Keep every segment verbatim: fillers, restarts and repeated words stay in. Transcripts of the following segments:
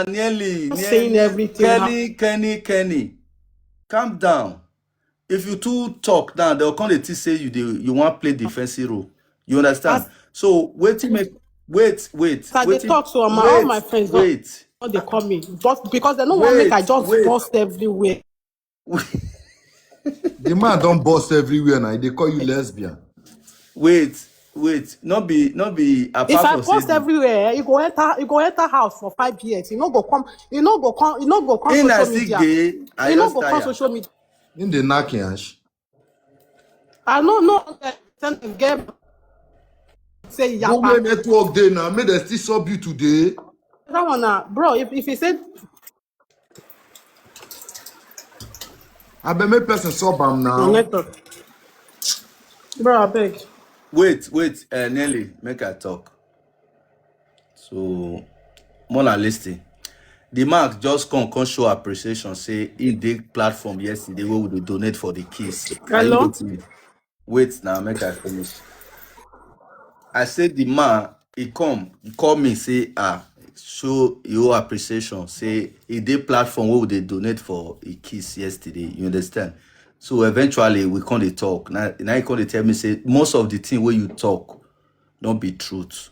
Nearly, Not saying nearly. Everything ha- Kenny, Kenny, Kenny. Calm down. If you too talk now, they'll come dey think say you dey, you want play defensive role. You understand? As So wait, make wait, wait, as I dey wait, talk, so my all wait, my friends don wait, don dey call me, but because they no want make I wait, just wait. Burst everywhere. The man don burst everywhere now. They call you lesbian. Wait, wait. Not be, not be. If Apart I from burst say, everywhere, you go enter, you go enter house for five years. You no go come, you no go come, you no go come in I social still media. gay. I You no just go come tire. Social media. In the knacking ash. I no know. Tell them get say Go where yapa. Network day now. Make they still sub you today. That one now, bro. If if you say I bet make person sub am no now. Network, bro, I beg. Wait, wait. Uh, Nelly, make I talk. So, Mola, listen. The Mark just come, come show appreciation. Say in the platform yesterday where we dey donate for the kids. Are you Hello. Getting me? Wait now, make I finish. I said the man, he come, he call me, say, ah, show your appreciation. Say he dey platform where we dey donate for the kids yesterday. You understand? So eventually we come dey talk. Now, now he come dey tell me say most of the thing where you talk, not be truth.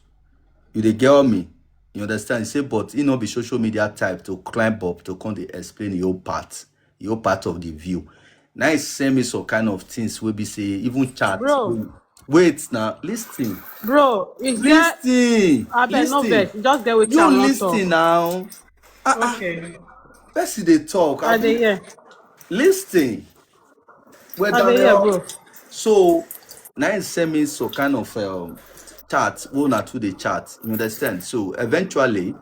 You dey get me? You understand? He say, but he not be social media type to climb up to come dey explain your part, your part of the view. Now he send me some kind of things wey be say even chat. Bro. Wait now, listen, Bro, is there? Listen, I beg, no listen. Vex. Just get with You am, not listen talk. Now. Ah, ah. Okay. Person dey talk. I Abi, dey hear. Listen. Well I dey hear, done. Bro. So now he send me some kind of um, chat. One or two dey chat. You understand? So eventually,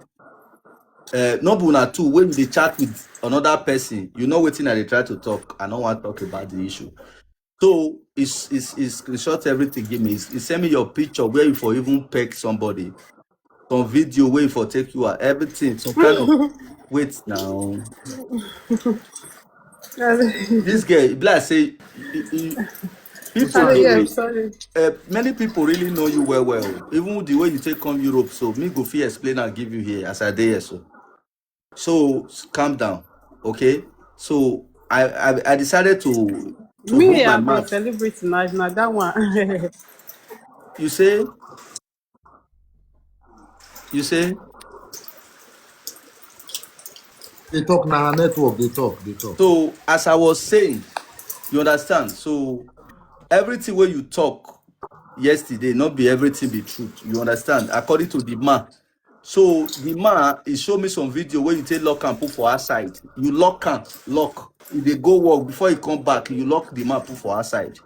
uh, no be una two when they chat with another person. You know wetin I dey try to talk. I no want talk about the issue. So it's it's it's screenshot everything give me. He send me your picture where you for even peck somebody, some video where you for take you out, everything, some kind of wait now. This girl, be like say, you- you- people I dey hear. really, Sorry. Uh, many people really know you well well. Even the way you take come Europe, so me go fit explain and give you here as I dey here so. So calm down, okay? So I I, I decided to to Me, hold my I'm a mouth. Celebrity now. Now that one. You say, you say. They talk now. Network. They talk. They talk. So as I was saying, you understand. So everything where you talk yesterday, not be everything be truth. You understand? According to the man. So the man, he showed me some video where you take lock and put for outside. You lock and lock. If they go work before you come back, you lock the man put for outside.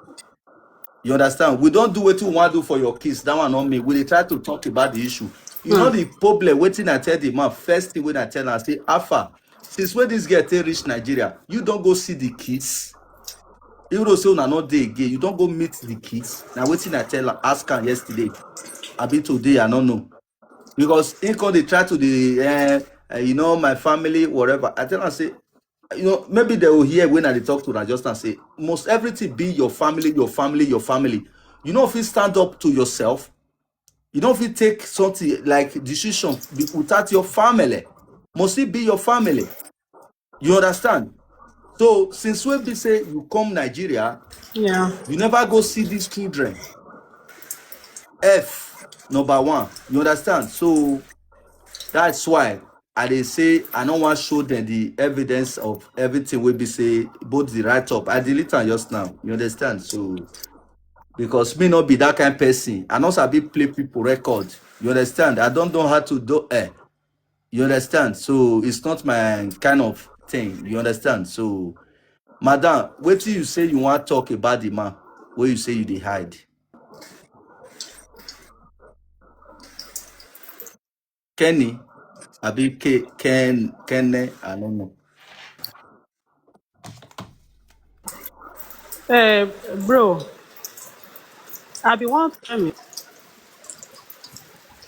You understand? We don't do what you want to do for your kids. That one on me. We dey try to talk about the issue. You know the problem. Waiting I tell the man first thing when I tell her, I say, Alpha, since when this girl take reach Nigeria, you don't go see the kids. Even though say una not dey again, you don't go meet the kids. Now waiting I tell her, ask her yesterday. I be today, I don't know. Because he called they try to the uh, uh, you know, my family, whatever. I tell her say, you know, maybe they will hear when I dey talk to her just and say, most everything be your family, your family, your family. You know, if you stand up to yourself, you don't fit take something like decision be- without your family. Must it be your family? You understand? So since we be say you come Nigeria, Yeah. you never go see these children. F number one. You understand? So that's why I dey say I don't want show them the evidence of everything we be say both the write up. I delete am just now. You understand? So because me not be that kind person. I not sabi play people record. You understand? I don't know how to do eh. You understand? So it's not my kind of thing. You understand? So, madam, wait till you say you want talk about the man where you say you dey hide. Kenny, I be K- Ken Kenny, I don't know. Uh, bro, I be one tell me.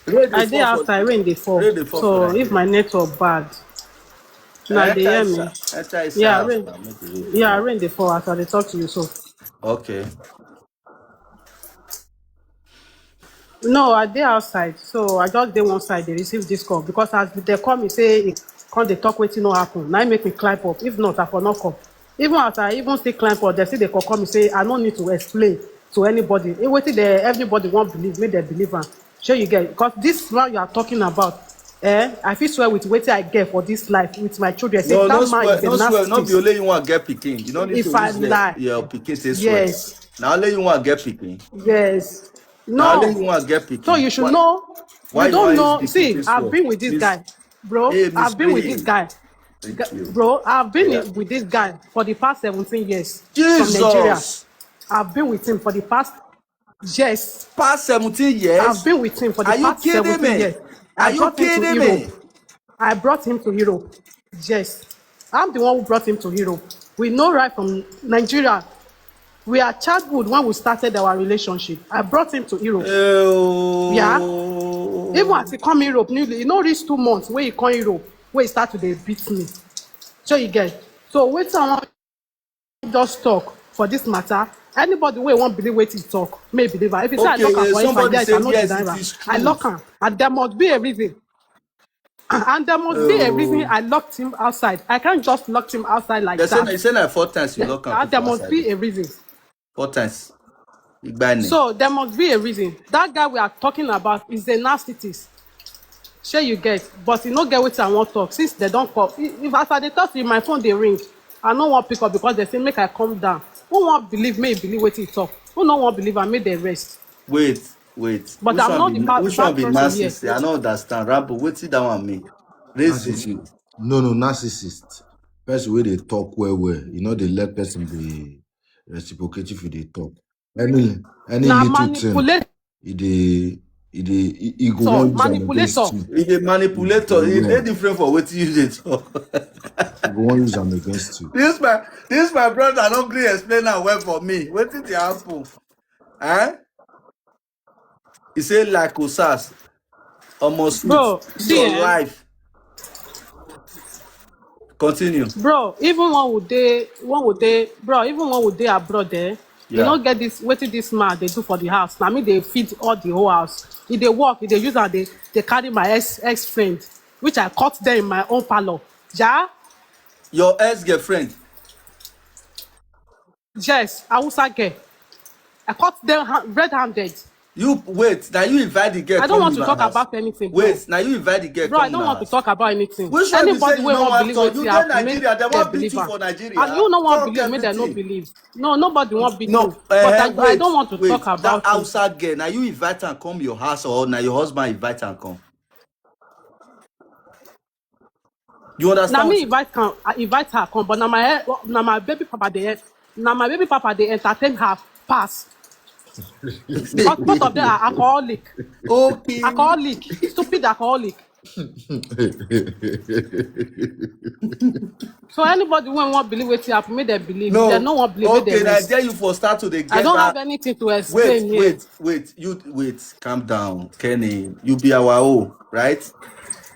Rain dey I dey fall for outside, rain dey fall. rain dey fall for So Nigeria. If my network bad, now Eh, they hear enter me. inside, enter inside Yeah, house rain. now, make the rain Yeah, fall. Rain dey fall as I dey talk to you so. Okay. No, I dey outside, so I just dey one side. They receive this call because as they call me say, come dey talk wetin no happen. Na im make me climb up. If not, I for no come. Even as I even still climb up, they still dey come call me say I no need to explain to anybody. Eh, wetin dey everybody wan believe, make dem believe am. Shey you get? Because this one you are talking about, eh, I fit swear with wetin I get for this life with my children. Say No, that no man swear, is a no swear. Not be narcissist. Only you want get picking. You don't need If to I use the, lie, your picking say swear. yes, Now only you want get picking. yes, Now only you no. Want get picking. So you should Why? Know. Why You you want don't use know. the See, picking I've swear? Been with this Miss, guy, bro. Hey, Miss I've been with this Queen. Guy, Thank you. Bro. I've been Yeah. With this guy for the past seventeen years from Nigeria. Jesus. I've been with him for the past, yes. Past seventeen years? I've been with him for the Are you past kidding seventeen me? Years. Are I you brought him to kidding Europe. Me? I brought him to Europe. Yes. I'm the one who brought him to Europe. We know right from Nigeria. We are childhood when we started our relationship. I brought him to Europe. Oh. Yeah. Even as he come Europe newly, e no reach two months wey he come Europe, wey he start to dey beat me. So you get. So wetin I wan just talk for this matter. Anybody wey wan believe wetin he talk, may believe am. If you say I Okay, talk am uh, for inside, somebody yes, say I no yes, deny it am. Is I true. Lock am, and there must be a reason. And there must be a reason Oh. I locked him outside. I can't just lock him outside like They say, that. They say like four times you lock am And there people must outside. Be a reason. Four times. Igbani. So there must be a reason. That guy we are talking about is a narcissist. Shey you get? But you no get wetin I wan talk. Since they don call, if, if as I dey talk to you, my phone dey ring. I no wan pick up because they say make I come down. Who wan believe, make e believe wetin he talk. Who no wan believe am, make dem rest. Wait, wait. But Which I'm one not be the bad, which one bad be person here. Narcissist? I don't understand. Rambo, wetin that one mean? Reason. Narcissist. No, no, narcissist. Person wey dey talk well well, you know, they let person be reciprocative if they talk. Any any Na little thing, manipulator. e dey e dey e e go wan use am Manipulator. Against you. He dey manipulator. He Yeah. Dey different for wetin you dey talk. E go wan use am against you. This my this my brother no gree explain am well for me. Wetin dey happen? Eh? He say like Osas, almost Bro, see, your eh? Life. Continue. Bro, even when we dey, when we dey, bro, even when we dey abroad, eh, you Yeah. No get this. Wetin this man dey do for the house? Na me dey feed all the whole house. He dey work, he dey use am dey dey carry my ex ex friend, which I caught them in my own parlor. Ja, Your ex girlfriend. Yes, Hausa girl. I caught them ha- red-handed. You wait. Now you invite the girl. I don't want to talk about anything. Bro. Wait. Now you invite the girl. Bro, I don't want to talk about anything. Which one you Anybody say you wey no wan wan believe talk? You wetin dey happen, make Nigeria. They dem wan beat believe you am. For Nigeria. And you no wan Talk believe, make dem no everything. Believe. No, nobody wan believe. No, But eh, I, I wait, don't want to wait. Talk That about it. Hausa girl. Now you invite her come your house, or now your husband invite her come. You Na understand? Me invite come, I invite her come, but na my na my baby papa dey na my baby papa dey entertain her pass. Because both of them are alcoholic. Okay. Alcoholic, stupid alcoholic. So anybody wey wan believe wetin happen, make dem believe. No. If dem no wan believe, make Okay, dem I rest. Tell you for start to the. I don't have anything to explain Wait, here. Wait, wait, you wait, calm down, Kenny. You be our own, right?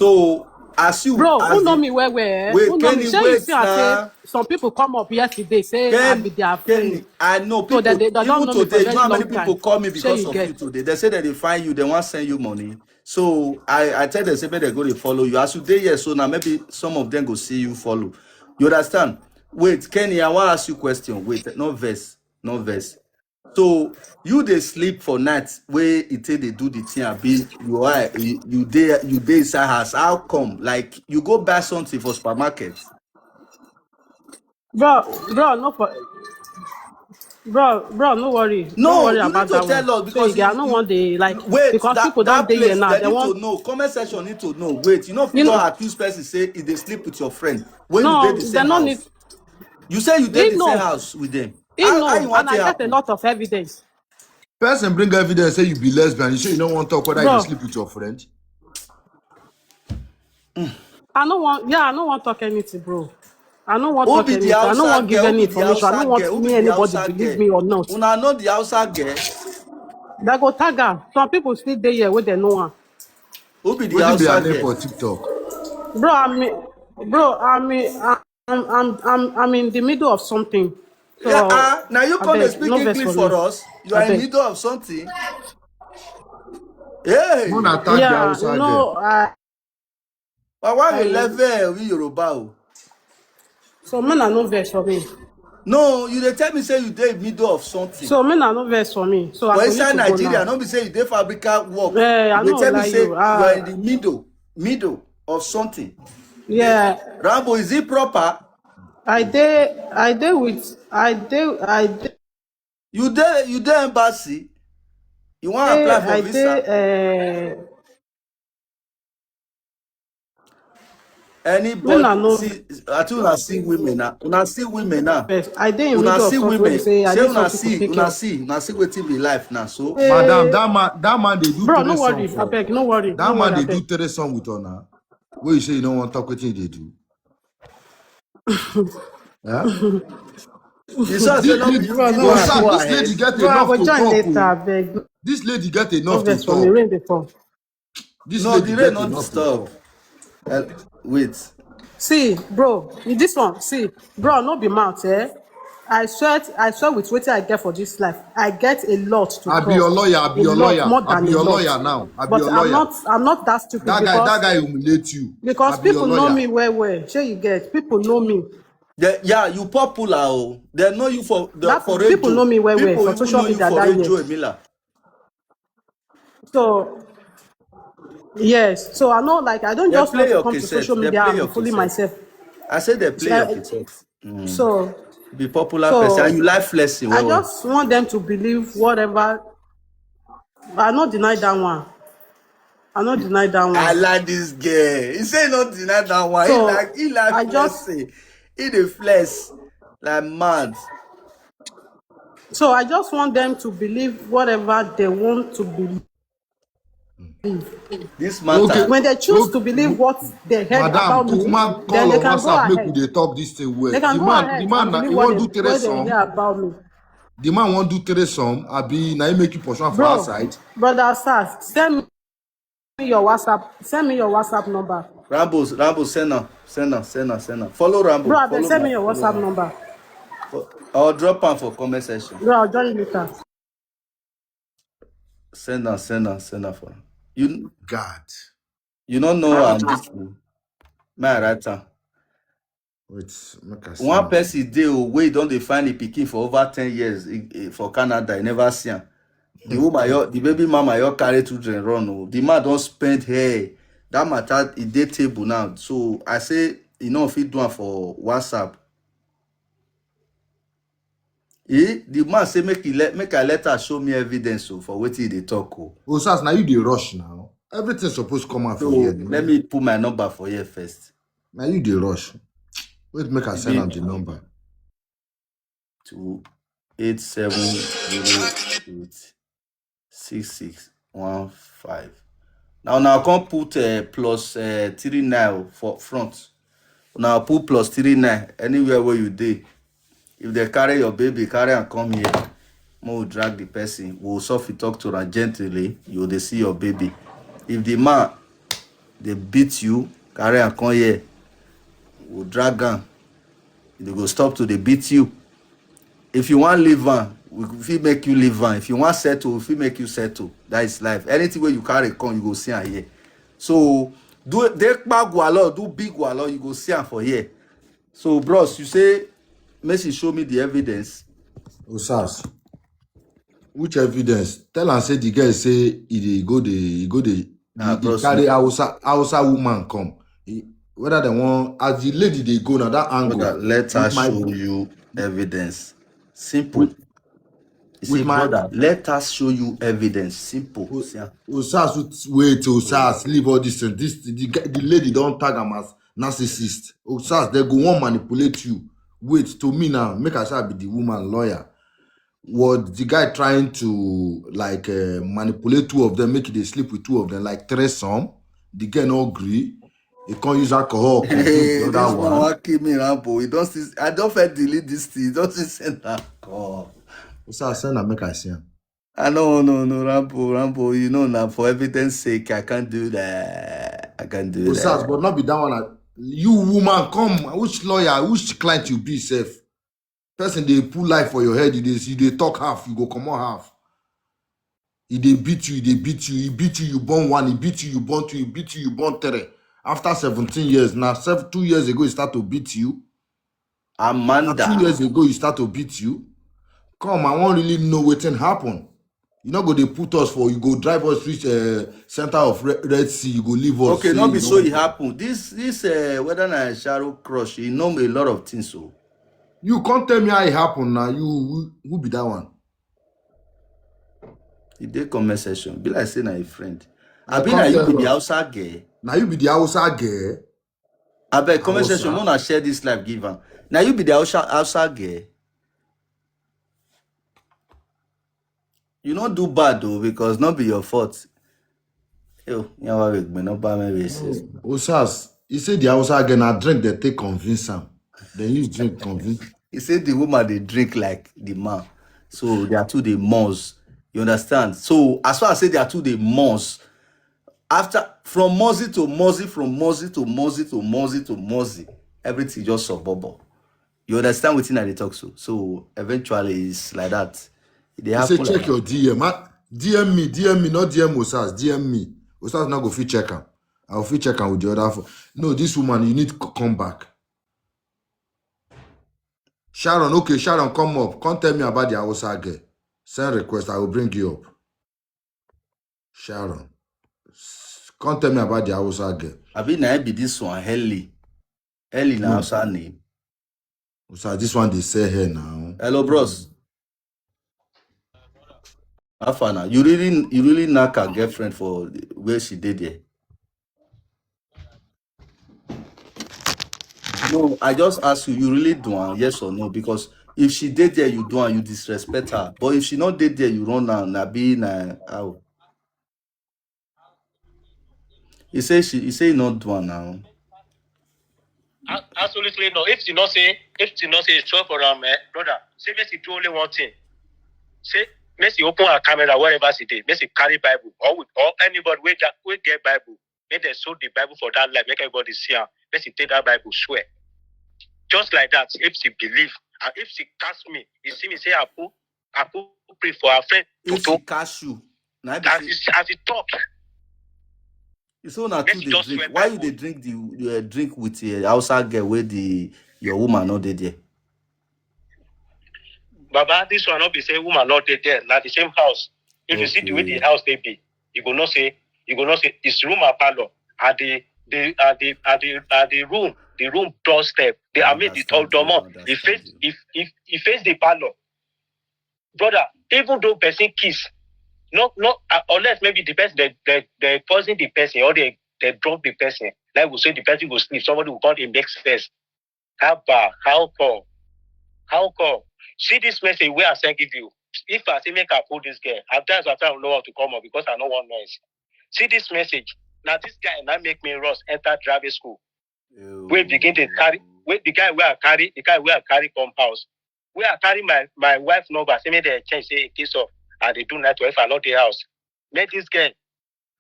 So as you, Bro, as who know you- me well well? Wait, Who know me? Kenny, Shey you wait see am say now. Some people come up yesterday say I Ken, be their friend. Kenny, I know So people. they, they, they Even don't know me for today, you very know how long many people time. Call me Shey because you of get? You today. They say that they find you, they want send you money. So I, I tell them say make they go dey follow you. As you dey here, so now maybe some of them go see you follow. You understand? Wait, Kenny, I want ask you question. Wait, no verse, no verse. So you dey sleep for night wey e take dey do the thing, abi you are you, you dey you dey inside house. How come? Like you go buy something for supermarket. Bro, bro, no for bro, bro, no worry. No, No worry you about need to that tell one. Us because So, yeah, I you, no you, want the like wait, because that, people don't that dey place, here now. They They need want to know. Comment section need to know. Wait, you know, You people know- don't accuse person say if they sleep with your friend when you No, dey the they same no house. Need. You say you dey He the know. Same house with them. He How, know, how you want and I it get a happen? Lot of evidence. Person bring evidence say you be lesbian. You say you don't want to talk whether Bro. You sleep with your friend. I no want, yeah, I no want talk anything, bro. I no want Who talk be the anything. I no Hausa want give girl? Any Who be the information. I Hausa no want girl? Who Me be the Anybody Hausa believe girl? Me or not. Una know the Hausa girl? They go tag her. Some people still dey here wey they know am. Who be the Wetin be Hausa her name girl? For TikTok? Bro, I'm, bro, I'm, I'm, I'm, I'm, I'm in the middle of something. So, Yeah, ah, now you come abeg, and speak no vex English for for me. Us. You are in Abeg. Middle of something. Hey. Una tag the Yeah, Hausa no, girl. I, But why we level with Yoruba o? So men are no vex for me. No, you dey tell me say you dey middle of something. So men are no vex for me. So I For go inside need to go Nigeria, now. No be say you dey fabrica work. Eh, I You dey no tell me lie say you. you Ah. Are in the middle, middle of something. Yeah, Rambo, is it proper? I dey, I dey with, I dey, I dey, You dey, you dey embassy. You wan apply for I visa. dey. Uh, Anybody Una no- see? I think una see women now. Una see women now. First, I dey in Una middle of see something women. Wey say I Say dey una something see, to take una care. See, una see wetin be life now. So Madam, that man, that man dey do Bro, no threesome worry, for. Abeg, no worry. That No man worry, dey do Abeg. Threesome with una. Wey you say you no wan talk wetin you dey do? Yeah? You saw say no be you Bro, you no go worry. Sir, go this ahead. lady get Bro, I enough go to join talk. later, Oh. Abeg. This lady get No enough to vex for me. talk. Rain dey fall. This No, lady the rain get not enough to disturb. talk. Uh, wait. See, bro, in this one, see, bro, no be mouth, eh? I swear, I swear with wetin I get for this life, I get a lot to I talk. Be your lawyer. I be A your lot, lawyer. More I than Be a your lot. Lawyer now. I Be But your I'm lawyer. Not, I'm not that stupid. That guy, Because, that guy humiliate you. Because I be your People know lawyer. Me well well. Shey you get? People know me. The, yeah, you popular. Oh, they know you for the That for People radio. Know me well well People for even social know you Media for that radio, year. Emila. So yes, so I know, like, I don't They just want play to your Come to cassette. Social They Media play and your be fooling cassette. Myself. I say they play your Uh, cassette. Mm. So, Be popular person. And you so life lesson. I Well, well. Just want them to believe whatever. I no deny that one. I no deny that I one. Like this girl. He say not deny that one. He So like he like I just flexing. He dey flex like mad. So I just want them to believe whatever they want to believe. This matter. Okay. When they choose to Okay. Believe what they heard Madam, about me, Kukuma then call they on can go WhatsApp. Make we ahead. Dey talk this thing well. They can The go man, ahead the man, and na- he believe what wan they, do what they Threesome. Hear about me. The man wan do Threesome. Abi na him make you pursue am for Bro, outside. Brother Sars, send me your WhatsApp. Send me your WhatsApp number. Rambo, Rambo, send am, send am, send am, send am. Follow Rambo. Bro, Abeg, Follow send me. Me your Follow WhatsApp me. Number. Fo- I'll drop am for comment section. Bro, I'll join you later. Send am, send am, send am for am. You God. You don't know am this thing. May I write am? Wait, make I see. One person dey o, wey don dey find a pikin for over ten years, eh, eh, for Canada. I never see am. The woman, your, the baby mama, your carry children run o. The man don spend hair. That matter e dey table now. So I say e no fit do am for WhatsApp. Eh, the man say make he let make I let her show me evidence o for wetin he dey talk o. Osas, now you dey rush now. Everything supposed come out So for here. Let me put my number for here first. Now you dey rush. Wait, make I send am the number. Two eight seven zero eight six six one five. Now now I come put uh, plus uh, three nine for front. Now put plus three nine anywhere where you dey. If they carry your baby, carry and come here. Mo drag the person. We'll softly talk to her gently. You dey see your baby. If the man they beat you, carry and come here. We'll drag am. They go stop to dey beat you. If you wan leave am, we fit make you leave am. If you wan settle, we fit make you settle. That is life. Anything where you carry come, you go see am here. So do dey kpa gwalo, do big gwalo, you go see am for here. So bros, you say make she show me the evidence. Osas, which evidence? Tell am say the girl say he dey go dey he go dey Nah, he dey bros, carry no. Hausa Hausa woman come. He, whether they want as the lady dey go now that angle. Brother, let her With my show you evidence. Simple. with, You see, with my brother, let us show you evidence. Simple. O- See am. Osas, wait, Osas, leave all this thing. This the, guy- the lady don't tag am as narcissist. Osas, they go want manipulate you. Wait to me now. Make I say I be the woman lawyer. Was the guy trying to like uh, manipulate two of them, make they sleep with two of them, like threesome? The girl no agree. He can't use alcohol. Convince Hey, the this other one one. Wan kill me, Rambo. You don't see. I don't feel delete this thing. You don't see send that call. Osas, send am make I see am. I no no no Rambo Rambo. You know now for evidence sake I can't do that. I can't do Osas, that. But not be that one. I- You woman, come. Which lawyer, which client you be, safe? Person they pull life for your head. You dey you dey talk half, you go come on half. He dey beat you, he dey beat you, he beat you, you born one, he beat you, you born two, he beat you, you born three. After seventeen years, now seven, two years ago, he start to beat you. Now Amanda. two years ago, he start to beat you. Come, I wan really know wetin happen. You no go dey put us for, you go drive us reach uh, center of Red, Red Sea, you go leave us. Okay, Say not be you so it don. Happen. This this uh, whether na Sharo crush, he know a lot of things. So You can't tell me how it happen now. You who, who be that one? He dey comment section. Be like say na a friend. You Abi na can't you be tell the us. Hausa girl. Now you be the Hausa girl. Abeg, comment section, Hausa. Una share this live, give am. Now you be the Hausa Hausa girl. You no do bad though, because not be your fault. Yo, yawa wig me no ba me racist. Osas, he say the Hausa girl na drink they take convince am. Then use drink convince. He said the woman they drink like the man. So they are two the mons. You understand? So as far as say they are two the mons, after from Mozi to Mozi, from Mozi to Mozi to Mozi to Mozi, everything just suburban. You understand wetin I dey talk so? So eventually it's like that. They He say happen check like your D M. Ah, D M me, D M me, not D M Osas, D M me. Osas not go fit check am. I will fit check am with the other phone. No, this woman, you need to come back. Sharon, okay, Sharon, come up. Come tell me about the Hausa girl. Send request, I will bring you up. Sharon, s- come tell me about the Hausa girl. Abi na be this one, Ellie. Ellie na No, Hausa name. Osas, this one they sell her now. Hello, bros. How far now? You really, you really knock her girlfriend for where she did there? No, I just ask you. You really do one, yes or no? Because if she did there, you do one, you disrespect her. But if she not did there, you run down. Na be na how? He say she, he say he not do one now. A- Absolutely no. If she not say, if she not say it's true for am, eh, brother, say make she do only one thing. Say make she open her camera wherever she dey. Make she carry Bible or with, or anybody wey get, wey get Bible. Make dem show the Bible for that life. Make everybody see am. Make she take that Bible swear. Just like that, if she believe and if she catch me, you see me say I put, I put pray for her friend If Toto. She catch you, na be As say he, as he talk, you say una make two she dey just drink. swear Why you Bible. dey drink the uh, drink with uh, Hausa girl wey the your woman not dey there? Baba, this one not be say woman not dey there. Na the same house. If you see the way the Okay. House they be, you go not say, you go not say it's room and parlor. At the the at the at the at the room, the room doorstep. They I are made the top understand you. I dormant. He face understand you. if if he face the parlor, brother. Even though person kiss, no no uh, unless maybe the person they they they poison the person or they they drop the person. Like we say the person go sleep, somebody will come and make sense. How bad? How come? How come? See this message where I send give you. If I say make I pull this girl, at times I tell no one to come up because I no want noise. See this message. Now this guy now make me rush enter driving school. We begin to carry. Wait, the guy where I carry, the guy where I carry come house. Where I carry my my wife number. Say me they change. Say in case of I they do night if I not the house. Make this guy,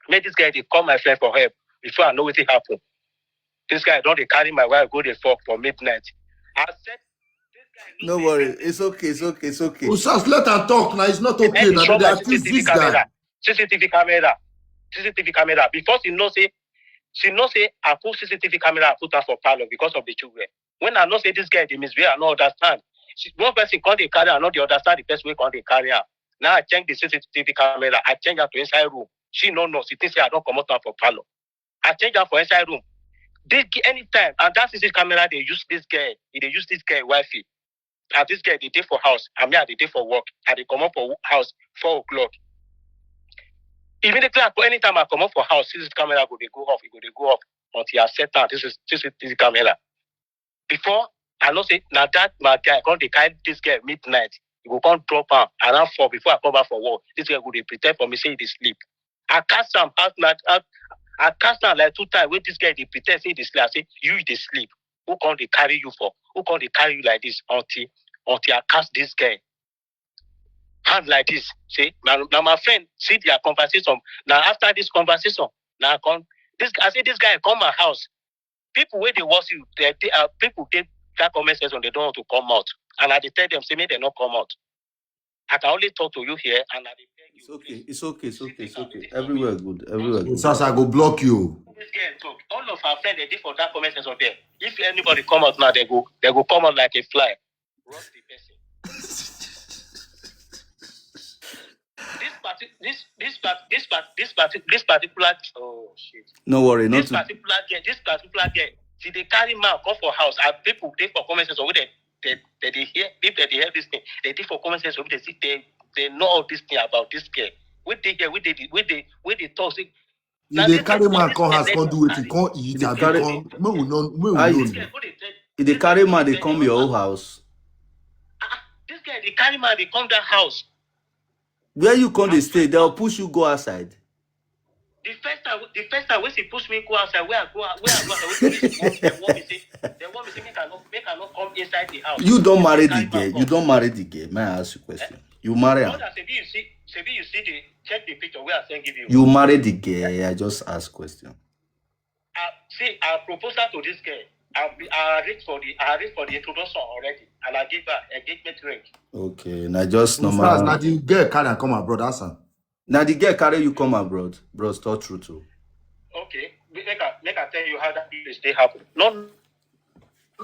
make this guy they call my friend for help before I know what happen. This guy don't they carry my wife go the fuck for midnight. I said, this guy No worry, it's okay, it's okay, it's okay. Osas, let her talk now. It's not okay. Now they accuse this guy. C C T V camera, C C T V camera. Before she know say, she know say I put C C T V camera, I put her for parlor because of the children. When I know say this guy they misbehave, I no understand. She, one person can't they carry, I know they understand the person we can't they carry her. Now I change the C C T V camera. I change her to inside room. She no no. She thinks say I don't come out for parlor. I change her for inside room. They gi- anytime and that C C T V camera they use this guy. They use this guy wifey. And this guy they dey for house. I mean, I dey dey for work. I dey come up for house four o'clock. Immediately, I, anytime I come up for house, C C T V camera go they go off. It go they go off until I set down. This is this is this camera. Before I know say now that my guy come they carry this guy midnight. He go come drop her around four before I come back for work. This guy go they pretend for me say he dey sleep. I cast am out my out. I cast am like two times when this guy they pretend say he dey sleep. I say you dey sleep. Who come they carry you for? Who come they carry you like this until until I cast this guy hand like this? Say now now my friend see their conversation. Now after this conversation, now I come this I say this guy come my house. People where they watch you, they, they are people they that comment section they don't want to come out, and I dey tell them say make they not come out. I can only talk to you here, and I dey tell It's okay. It's okay. It's okay. It's okay. Everywhere good. Everywhere good. Sasa go block you. This girl talk. All of her friends they dey for that comment section there. If anybody come out now, they go they go come out like a fly. Roast the person. This parti this this part this part this part this particular oh shit. No worry, not This particular girl, this particular girl, she dey carry man come for house. And people dey for comment section wey dey dey dey dey hear if dem dey hear this thing, dem dey for comment section wey dey see dem dem know all this thing about this girl. Wey dey here, wey dey dey- wey dey wey dey talk say You dey carry man come house, come do wetin, come eat, Dey abi carry- come. Make we no, make How we you- no. This girl go dey tell if they carry man, they come your own house. This girl dey carry man dey come that house. Where you come dey stay, they'll push you go outside. The first time, the first time when she push me go outside, where I go, where I go outside, wetin dey want, they want me say, they want me say make I no, make I no come inside the house. You don't marry the Carry girl. man You come. Don't marry the girl. May I ask you a question? You marry her. Brother, shebi you see, shebi you see the check the picture where I send give you. You marry the girl. I just ask question. Uh, see, I proposal to this girl. I be- I arrange for the I arrange for the introduction already, and I give her engagement ring. Okay, now just Stars, normal. na the girl carry am come abroad, ask am. Now the girl carry you come abroad, bros. Talk true too. Okay, make I make I tell you how that place dey happen. No,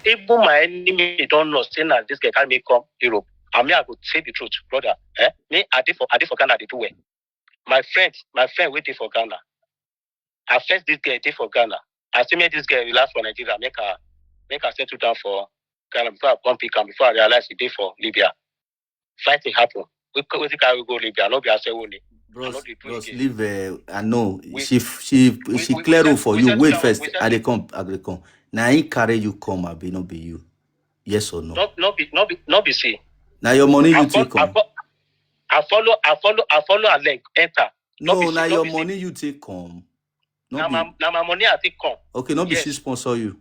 even my enemy don know say na this girl carry me come Europe. And me, I go say the truth, brother. Eh? Me, I dey for I dey for Ghana, dey do well. My friend, my friend wey dey for Ghana, I first this girl dey for Ghana. I say make this girl relax for Nigeria, make her make her settle down for Ghana before I come pick am. Before I realize she dey for Libya. Fighting happen. We wetin carry we go Libya? No be asewo ni. Bros, no dey do bros, again. Leave. Uh, I know. We- she she we- she we- clear we road for we you. settle Wait down, first. we I dey settle- come. I dey come. Now he carry you come. Abi no be you. Yes or no? No, no be no be no be see. Now your money you I, fol- take I, come. fol- I follow I follow I follow her leg enter. No, be- now no your be- money you take come. No Na be. my na my money I take come. Okay, no be Yes. She sponsor you.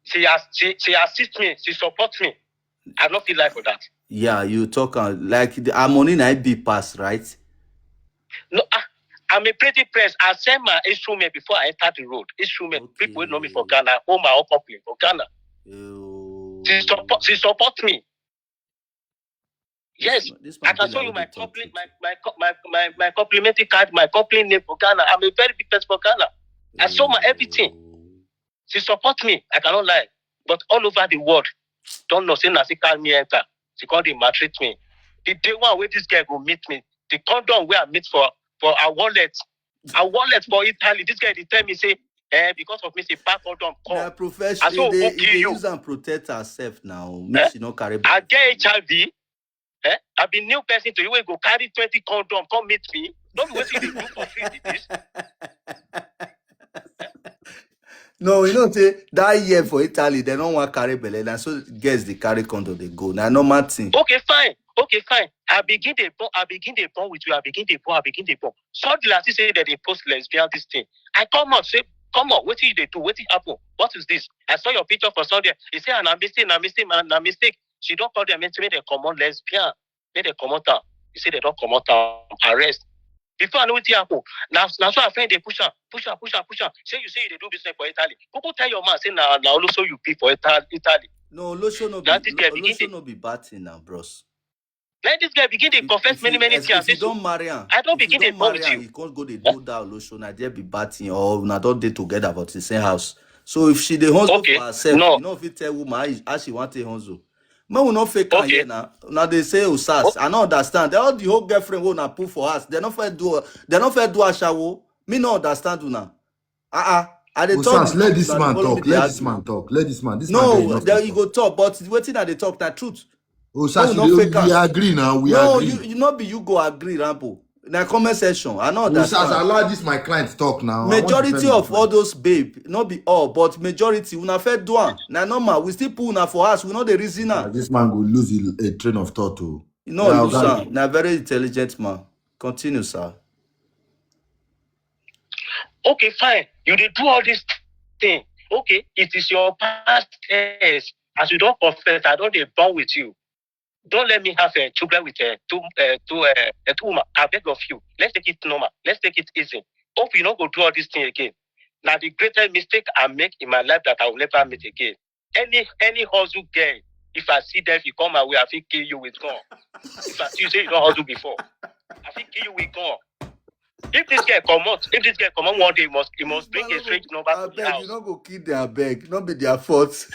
She as she she assist me, she support me. I no fit lie for that. Yeah, you talk uh, like the, her money na be pass, right? No, I, I'm a pretty prince. I send my instrument before I enter the road. Instrument, people wey know me for Okay. Ghana, own my own company for Ghana. Oh. She support she support me. Yes, This I man can be show like you who my dey talk company, truth. my my co- my my my complimentary card, my company name for Ghana. I'm a very big person for Ghana. I show my everything. Oh. She support me. I cannot lie. But all over the world, don't know say na she carry me enter. She come dey maltreat me. The day one wey this girl go meet me, the condom wey I meet for for her wallet, her wallet for Italy. This girl dey tell me say, eh, because of me she pack condom Na come. profession. I say, They, "Who they kill you?" use and protect herself now. Make Eh? She not carry. I get H I V. Eh? I be new person to you wey go carry twenty condom come meet me. No be wetin you dey do for free be this. No, you know say that year for Italy, they don't want carry belle. Na so girls dey carry condom dey go. Na normal thing. Okay, fine. Okay, fine. I begin dey born. I begin dey born with you. I begin dey born. I begin dey born. Suddenly, I see say that they post lesbian this thing. I come out say, "Come on, wetin you dey do? Wetin happen? What is this? I saw your picture for Sunday." He say, "Ah, na mistake, na mistake, na, na mistake." She don call them and say make dem comot lesbian. Make dem comot am. He say dem don comot am. Arrest. Before I know wetin happen, na na so her friend dey push am, push am, push am, push am. Say you say you dey do business for Italy. Kuku tell your man say na na Oloso you be for Ita- Italy. No, Olosho no be. Na this girl begin Olosho dey no be bad thing now, bros. Then this girl begin dey If- confess if many you- many if- things. If you don't marry her, I don't if you begin dey don't born marry with her, you. You can't go dey do that Olosho. Na there be bad thing, or una don dey together but in same house. So if she dey hustle Okay, for herself, no. You know if you tell woman how, you- how she want to hustle. Make we no fake am Okay. Here now. Now they say Osas. I don't understand. All the whole girlfriend wey una put for house, they no fit do. They no fit do ashawo. Me no understand una. Uh uh. I dey talk. Osas, let this man talk. Let this man talk. Let this man. This man dey No, enough there to you talk. Go talk, but wetin I dey talk na truth. Osas, No, you no dey- fake am. We agree now. We No, agree. You you no be you go agree, Rambo. Na comment section. I no Osas, understand. Allow this my client talk now. I want to Majority defend of my all client. Those babe, not be all, but majority una fit do am. Na normal. We still put una for house. We know the reason Ah, am. This man go lose a, a train of thought too. You know, Yeah, lose Oga. am. Na very intelligent man. Continue, sir. Okay, fine. You dey do all this thing. Okay, it is your past. Yes. As you don confess, I don dey born with you. Don't let me have uh, children with uh, two uh, two uh, uh, two woman. I beg of you. Let's take it normal. Let's take it easy. Hope you no go do all this thing again. Now the greatest mistake I make in my life that I will never make again. Any any hustle girl, if I see them, if you come my way, I fit kill you with gun. If I see you say you don't hustle before, I fit kill you with gun. If this girl comot, if this girl comot one day, he must he must bring a strange number to the Abeg, you house. No go kill them, abeg. No be their fault.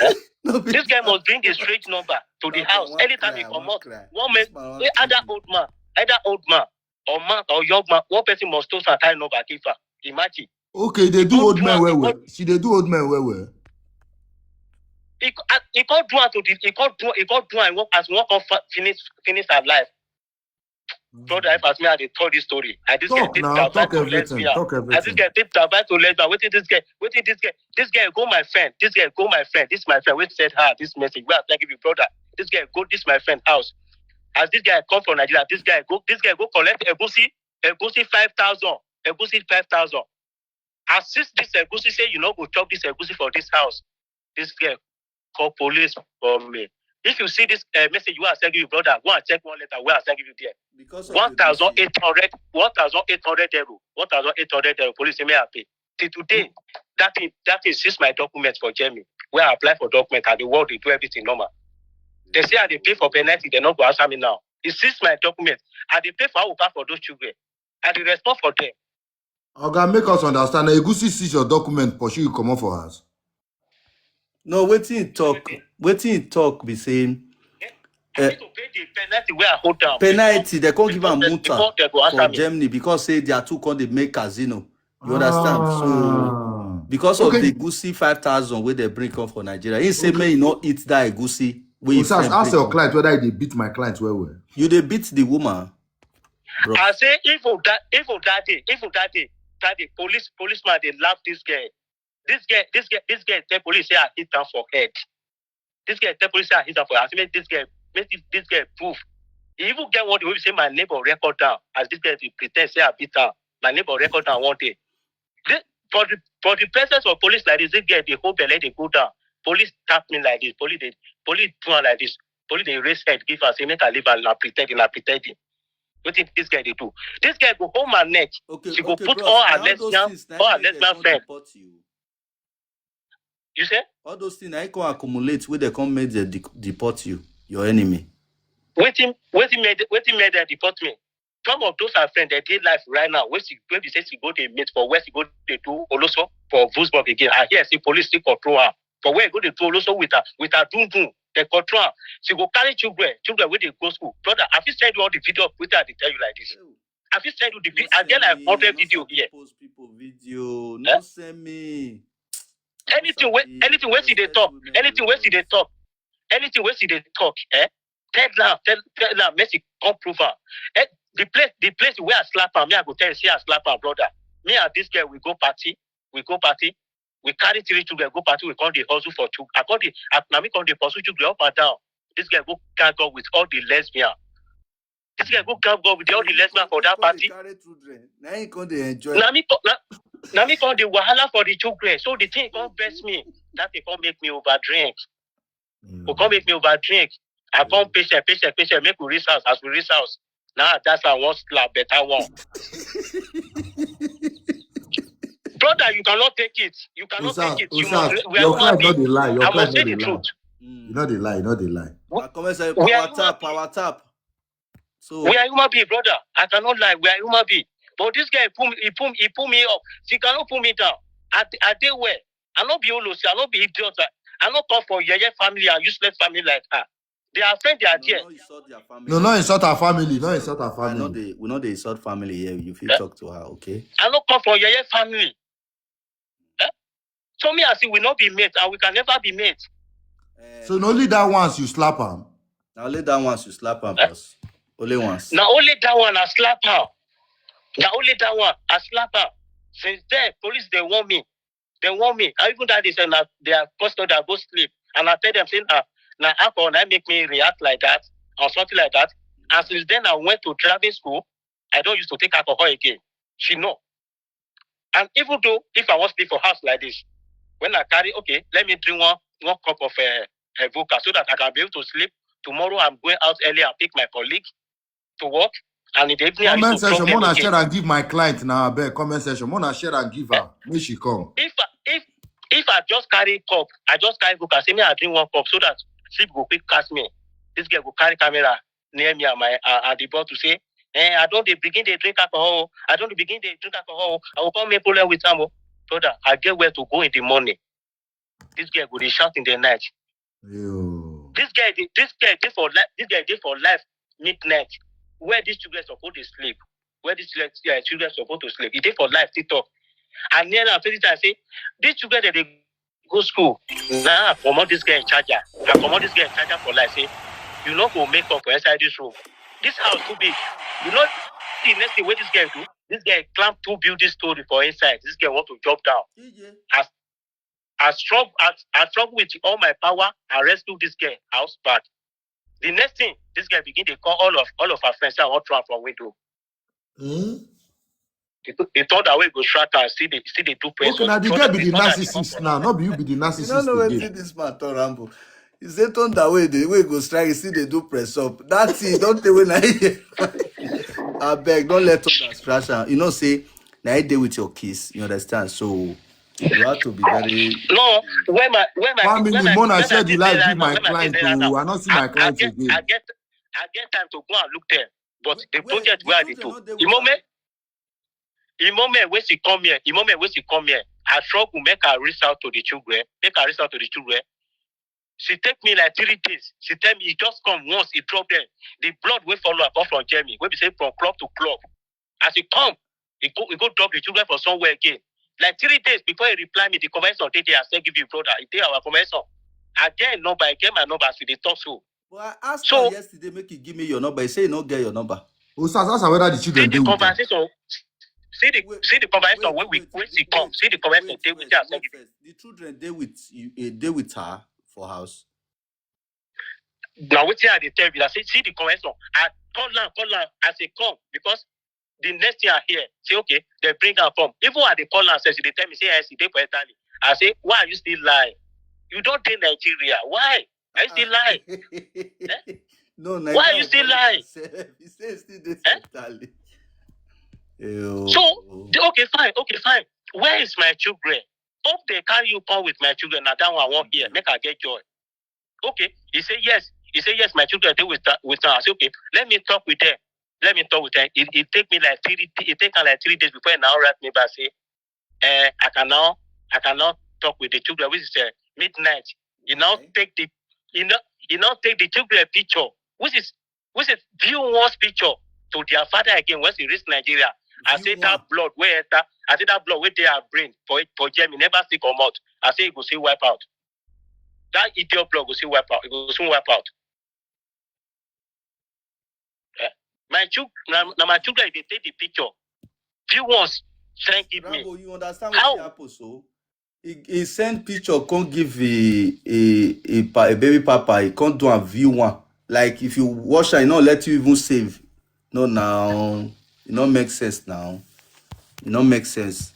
No be This girl must bring a strange number to the That house. one Anytime cry, he I wan comot, cry. one This man, man wan eh, kill either me. Old man, either old man or man or young man, one person must toast and tie number give her. Imagine. Okay, they He do come old do men am. well He well. come She dey do old men well well. he, co- ah, he come do am to the he come do he come do am. He wan- as he wan come fa- finish finish her life. Brother, if as me I dey tell this story, I this girl Talk take now, advice talk to everything, lesbian. talk I this everything. Girl take advice to lesbian. Wetin this girl? Wetin this girl? This girl go my friend. This girl go my friend. This my friend. Wetin send her this message? Where I tell you, brother. This girl go this my friend house. As this guy come from Nigeria, this guy go. This guy go collect egusi, egusi five thousand, egusi five thousand. As since this egusi say you no go chop this egusi for this house, this girl call police for me. If you see this uh, message, where I send you, brother, go and check one letter where I send you there. Because of the One thousand message. eight hundred, one thousand eight hundred euro, one thousand eight hundred euro. Police say me I pay. Till today, that thing, that thing seize my documents for Germany. Where I apply for document and the world they do everything normal. They say I dey pay for penalty, they no go answer me now. It seize my documents. I dey pay for how for those children. I dey respond for them. Oga, make us understand. Na Egusi seize your document, pursue you comot for house. No, wetin he talk? Wetin he talk be saying I Eh. Need to pay the penalty where I hold down. Penalty, they can't give am Before, muta before they go answer for me. Germany because say they are too come they make casino. You understand? So Ah. because of Okay. the egusi five thousand where they bring come for Nigeria, he say may he not eat that egusi. Wey him Osas, friend ask bring your come. Client whether they beat my client well well. You dey beat the woman, bro. I say even that even that day, even that day, that day, police policeman they laugh this girl. This girl, this girl, this girl tell police say I hit her for head. This girl tell police say I hit her for head. I say make this girl, make this, this girl prove. He even get one the way we say my neighbor record down as this girl dey pretend say I beat her. My neighbor record down one day. This, for the for the presence of police like this, this girl dey hold belle dey go down. Police tap me like this. Police dey police do am like this. Police dey raise head give her say make I leave her. Na pretending, na pretending. Wetin this girl dey do? This girl go hold my neck. Okay, She go okay, put bros, all her na all those lesbian, things na all her im make dem lesbian come friend. Deport you. You say? All those things na im come accumulate wey dem come make dem de- deport you, your enemy. Wetin wetin made wetin made them deport me? Some of those her friends they dey life right now. Where she where be say she go dey meet for where she go dey do oloso for Wolfsburg again. I hear say police still control her for where go dey do oloso with her with her dundun. They control her. She go carry children, children wey dey go school. Brother, I fit send you all the video of wetin I dey tell you like this. I fit send you the video. I get like hundred video here. Post people video. Eh? No send me. Anything wey anything wey she dey talk, anything wey she dey talk, anything wey she dey talk, eh? Tell her, tell tell her, make she come prove her. Eh? The place, the place where I slap her, me I go tell you, say I slap her brother. Me and this girl we go party, we go party, we carry three children go party, we come dey hustle for children. I come dey, I, na me come dey pursue children up and down. This girl go gang up with all the lesbian. This girl go gang up with all the lesbian for that party. Carry children. Now you come dey enjoy. Na me come, na, na me come dey wahala for the children. So the thing come vex me. That thing come make me over drink. Mm. Go come make me over drink. I come patient, patient, patient. Make we reach house. As we reach house, now that's how I wan slap better one. Brother, you cannot take it. You cannot Osas, take it. You Osas, must, we are your human client no being. dey lie. Your I client must no say dey the lie. Truth. You no dey lie. You no dey lie. I come and say We are power human tap, being. Power tap. So We are human being, brother. I cannot lie. We are human being. But this guy pull me, he pull, he pull me up. She cannot pull me down. I, I dey well. I no be olosi. I no be idiot. I, I no come for yeye family and useless family like her. They are friend. They are no, there. No insult their family. No, no insult her family. No insult her I know family. they we know they insult family here. You feel Eh? Talk to her, okay? I no come for yeye family. Eh? So me I see we not be mates and we can never be mates. Eh, So na only that once you slap am. Now only that once you slap her, boss. Only once. Na only that one I slap her. Na only that one I slap her. Since then, police they want me. They want me. I even that they say na their custody I go sleep. And I tell them say na na alcohol na make me react like that or something like that. And since then I went to driving school. I don't used to take alcohol again. She know. And even though if I want sleep for house like this, when I carry okay, let me drink one one cup of uh, uh, vodka so that I can be able to sleep. Tomorrow I'm going out early and pick my colleague to work. And in the evening, I Comment used to drop section, them Mona again. Share and give my client now. Abeg, comment section, Mona Share and give her. Make she come. If I- if if I just carry cup, I just carry cup. I say me I drink one cup so that sleep go quick catch me. This girl go carry camera near me and my uh, and the bottle say Eh, I don dey begin dey drink alcohol. I don dey begin dey drink alcohol. I go come make problem with am o. Brother, I get where to go in the morning. This girl go dey shout in the night. Yo. This girl, dey- this girl dey for life. This girl dey for life midnight. Where these children suppose to sleep? Where these children, uh, children suppose to sleep? E dey for life. Still talk. And near am, I say, this time, I say, these children that they go school. Now I comot this girl charger. I comot this girl charger for life. Say, you no go make up for inside this room. This house too big. You know the next thing wey this girl do? This girl climb two building story for inside. This girl want to jump down. As I struggle, I, I struggle with all my power. I rescue this girl house back. The next thing, this girl begin to call all of all of her friends. I want to from window. Hmm? The, the third away go strike her. See the see the two person. Okay, now the girl be the narcissist now. Not be you be the You narcissist don't know again. Wetin this man turn Rambo. He say thunder wey dey wey go strike. He still dey do press up. That thing don tey wey na abeg don let thunder scratch am. You know say na him dey with your kiss. You understand? So you have to be very. No, when my when my Family, when my, Mona when share my the kids life, dey right give now, my when my kids client dey right now, to. I not see I, my I clients get again. I get I get time to go and look them. But the Where project the where I dey children do, no dey the with moment the moment wey she come here, the moment wey she come here, I struggle make I reach out to the children, make I reach out to the children. She take me like three days. She tell me e just come once, e drop them. The blood wey follow am come from Germany, wey be say from club to club. As e come, e go e go drop the children for somewhere again. Like three days before he reply me, the conversation dey there. I say give you brother, e dey our conversation. I get him number, I get my number as we dey talk so. But I asked So- her yesterday make you give me your number. He say he no get your number. Usas, ask her whether the See children the dey with her. Conversation. See the Wait, see the conversation wait, wey we wait, wey she wait, come. See the conversation. Wait Dey first, wetin I say wait give you. First. The children dey with you. Eh, dey with her for house. Na wetin I dey tell you. I say see the conversation. I call am, call am. I say come because the next thing I hear, say okay, they bring am come. Even I dey call am, say she dey tell me say yes, she dey for Italy. I say why are you still lying? You don dey Nigeria. Why? Are you still lying? No, na Why guy you still call lie? Himself. He say he still dey Eh? Italy. Eyo. So the- okay, fine, okay, fine. Where is my children? Hope they carry you come with my children. Now that one I want here. Make I get joy. Okay. He say yes. He say yes. My children dey with with her. I say okay. Let me talk with them. Let me talk with them. It, it take me like three. It take her like three days before he now write me back say, eh, I can now I can now talk with the children. Which is uh, midnight. He now Okay. take the he now he now take the children picture. Which is which is view once picture to their father again once he reach Nigeria. I View say that one. Blood wey enter. I say that blood wey dey her brain for for Germany never still comot. I say e go still wipe out. That idiot blood go still wipe out. E go soon wipe out. Eh? My children, na, na my children dey take the picture. Few ones send give me. Rambo, you understand How? What happen so? He, he send picture come give a a a, pa, a baby papa. He come do am view one. Like if you watch am, he no let you even save. No now, it no make sense now. It no make sense.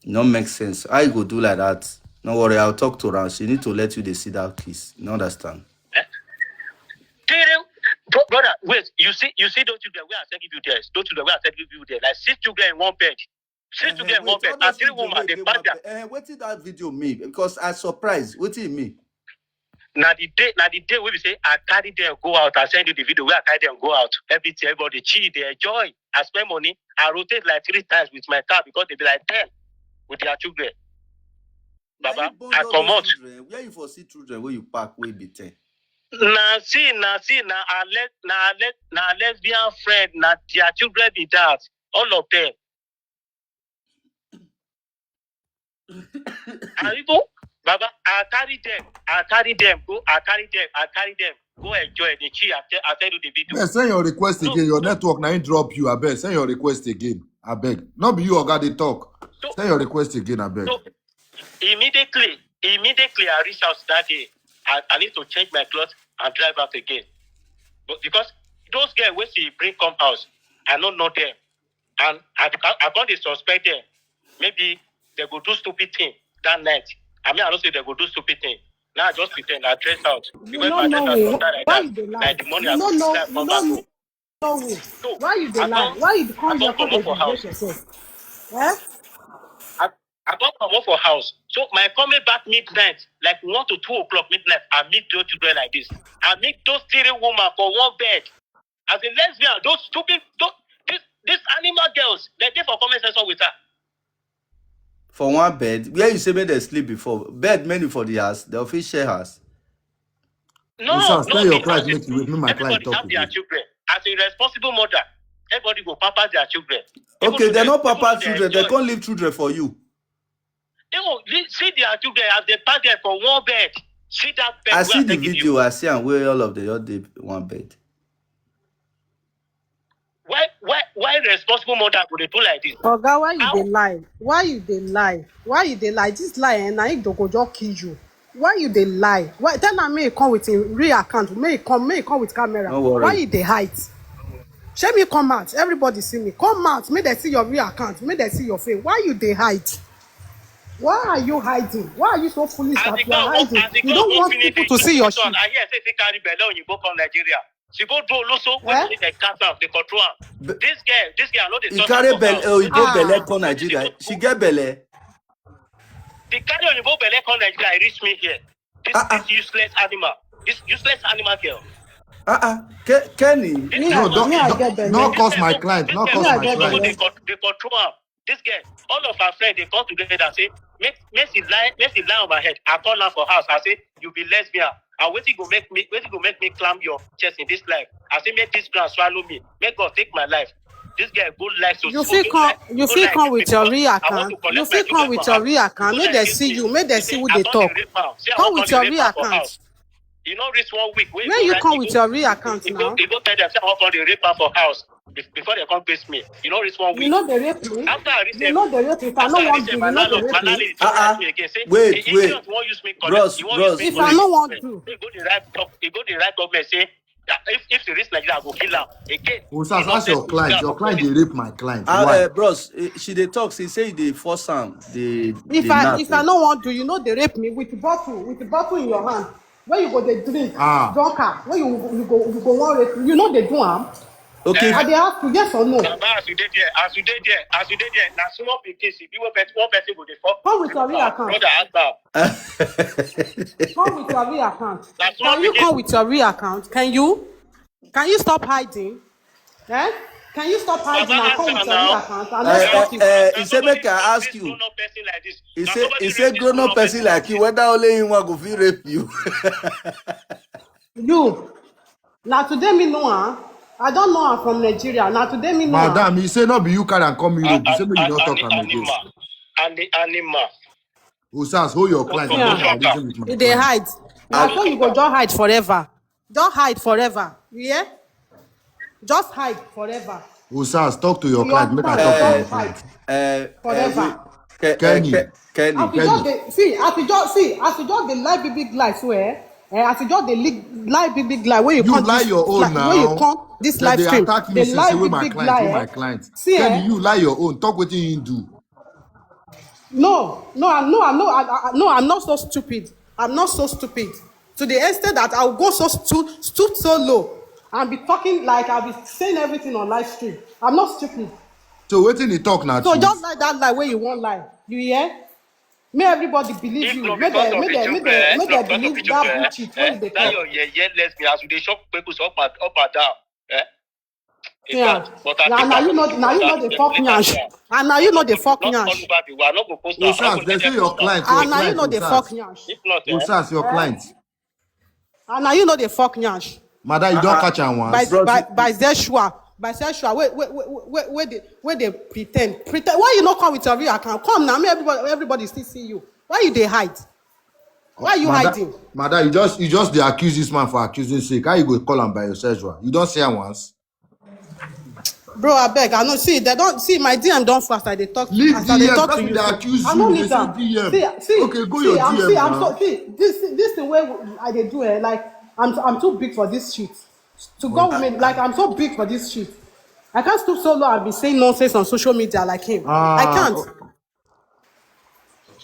It no make sense. How you go do like that? No worry, I'll talk to her. She need to let you dey see that kiss. You understand? Tere, bro, brother, wait. You see, you see those children where I send give you there. Those children where I send give you there. Like six children in one bed. Six Eh, children in wait, one bed. all those And three children women wey dey dey pack one them. bed. Eh, wetin that video mean? Because I surprised. Wetin e mean? Na the day, na the day wey be say I carry them go out. I send you the video where I carry them go out. Everything, everybody chill, they enjoy. I spend money. I rotate like three times with my car because they be like ten with their children. Na Baba, you born I all those comot. Children? Where you for see children wey you pack wey be ten? Na see, na see, na a le, na a le, na lesbian friend, na their children be that. All of them. And even Baba, I carry them, I carry them, go, I carry them, I carry them, go enjoy the chill. I tell, I tell you the video. Yeah, send your request No, again. Your no. Network na him drop you. Abeg, send your request again. Abeg, no be you oga dey talk. So- Send your request again, abeg. So immediately, immediately I reach out that day. I, I need to change my clothes and drive out again. But because those girls wey she bring come house, I no know them, and I I, I come dey suspect them. Maybe they go do stupid thing that night. I mean, I no say they go do stupid thing. Now I just pretend I dress out. You no know me. Why you dey lie? Like the morning You I no go know. drive You come no back know. Home. No way. So Why you dey I lie? come, Why you come I here come come dey comot for house. Disgrace yourself? Eh? I, I come comot for house. So my coming back midnight, like one to two o'clock midnight, I meet those children like this. I meet those three women for one bed. As a lesbian, those stupid, those, this, these animal girls, they dey for comment section with her. For one bed, where you say make dem sleep before? Bed many for the house, dem fit share house. No, Usas, no, tell your the client house is make you wait, make my client everybody talk have their with you. Children. As a responsible mother, everybody go pamper their children. Even Okay, though dem they, no even though pamper they children, dem enjoy. come leave children for you. Even li- see their children as they pack them for one bed. See that bed I where see I'm the taking you. Video, I see am where all of them all dey one bed. Why, why, why responsible mother go dey do like this? Oga, why you How? Dey lie? Why you dey lie? Why you dey lie? This lie, eh, na it go just kill you. Why you dey lie? Why tell am make he come with him real account? Make he come, make he come with camera. No worry. Why you dey hide? Shey me come out. Everybody see me. Come out. Make dem see your real account. Make dem see your face. Why you dey hide? Why are you hiding? Why are you so foolish As that the you are girl, as hiding? the You girl don't go want finish people the to see your introduction, shit. I hear say she carry belle oyinbo come Nigeria. She go do oloso Ah, wey be say dem cast am, dey control am. Be- This girl, this girl no dey He touch carry am for belle, house. oyinbo Ah. Belle come Nigeria. She get belle. The carry oyinbo belle come Nigeria, e reach me here. This, Ah, ah. This useless animal, this useless animal girl. Ah, ah. Ke- Kenny. This Me, girl No, I, go don't, me, I don't, get belle. not this cause girl my go client, this not girl Me, cause I go my get this girl go belle. dey client. con- dey control am. This girl, all of her friends, they come together say, make make she lie, make she lie on my head. I call her for house. I say, you be lesbian. And wetin go make me, wetin go make me clamp your chest in this life? I say, make this ground swallow me. Make God take my life. This girl go like so You so fit go come, like you go fit like come this with your because I want account. To You collect my fit come children with for your her. Real account. Go Make like dem this see me. You, make dem He see say, who I dey don talk. Dey rape am. Say I Come wan with come your dey Real rape am for account. House. You no reach one week. Wey When go you write, come he with go, your Real account he go, now, he go tell them say I wan come dey rape am for house be- before they come face me. You no reach one you week. No dey rape me. After I reach You no dey rape. If I after no I want reach do, my you no dey landlord, my rape me. landlady don Uh-uh. write me again. Say Wait, the wait. Idiot wan use me collect. Bros, He wan use bros, me If wait. I collect. No want do, He go dey write doc. He go dey write government say, "Ah, if if she reach Nigeria, I go kill am." Again. Usas, ask your client. Your client dey rape my client. Ah, Why? Uh, bros, eh, she dey talk. She say they force am. They if they I knock if I am. No want do, you no dey rape me with bottle, with bottle in your hand. Where you go dey drink, Ah. Drunker. Where you you go you go wan rape me. You no dey do am. Okay. I dey ask you yes or no. Baba, as you dey there, as you dey there, as you dey there, na small pikin she be one person, one person go dey fuck. Come with your Real account. Brother, ask am. Come with your Real account. Na small Can you pikin. Come with your Real account? Can you? Can you stop hiding? Eh? Can you stop hiding Baba, and come ask with am your Real now. Account and Uh, let's uh, talk it? Uh, Na he say, somebody "Make I rape ask this you." Grown up person like this. He Na say, somebody he rape say, this "Grown up person like you, whether only him one go fit rape you." You. Now today me know her. I don't know her from Nigeria. Now today me know her. Madam, he say no be you carry and come Europe. He say make you An- not talk an- am again. Animal. And the animal. Usas, hold your client. Yeah. Make I reason with my You dey client. Hide. Now so you go just hide forever. Just hide forever. You hear? Just hide forever. Usas, talk to your You client. are Make I not talk to Uh, your Just hide client. uh, forever. Uh, Ke- uh, Kenny. Ke- Kenny. As you just dey see, as you just see, as you just dey lie big big lie so eh, eh as you just dey li- lie big big lie wey you You come lie this your own life wey you now. come this Then live they stream attack me dey say, lie say, "Where big my big client? Lie Where my eh. Client?" See Kenny, eh, you lie your own. Talk wetin you do. No, no, I'm no, I'm no, I, I, no, I'm not so stupid. I'm not so stupid to the extent that I'll go so stu- stoop so low and be talking like I'll be saying everything on live stream. I'm not stupid. So wetin he talk now? So Truth. Just like that lie where you won't lie. You hear? May everybody believe If you. no May because they, of may the they, may children, they, eh, may no they because of the believe that children, eh, bullshit eh, when they that talk. Your yeah yeah lesbian as you dey shock people up and up and down. Eh? In Yeah. Fact, but I Yeah, think now I you know, will now you know that the fuck thing nyash. later. And now you know the Because fuck I don't nyash. All over the world, I no go post am. I Usas, go they let say them your post am. client. Your And now you client, know the fuck Usas. nyash. If not, eh? Usas, your Eh? client. And now you know the fuck nyash. Madam, you don Uh-uh. Catch am once. By Bros, by you- by sexual, by sexual. Wait wait wait wait wait. Where they where they pretend pretend. Why you not come with your real account? Come now, me everybody everybody still see you. Why you dey hide? Why you Madam, hiding? Madam, you just you just dey accuse this man for accusing sake. How you go call am by your sexual? You don see am once. Bro, I beg. I know. See, they don't see my D M don't fast. I dey talk. Leave As I dey D M, talk to person you, dey so accuse I you. no They leave say them. D M. See, see, Okay, go see, your I'm, D M see, I'm now. so see this this thing where I dey do eh, like I'm I'm too big for this shit. To go with me, like I'm so big for this shit. I can't stoop so low and be saying nonsense on social media like him. I Ah, can't. oh,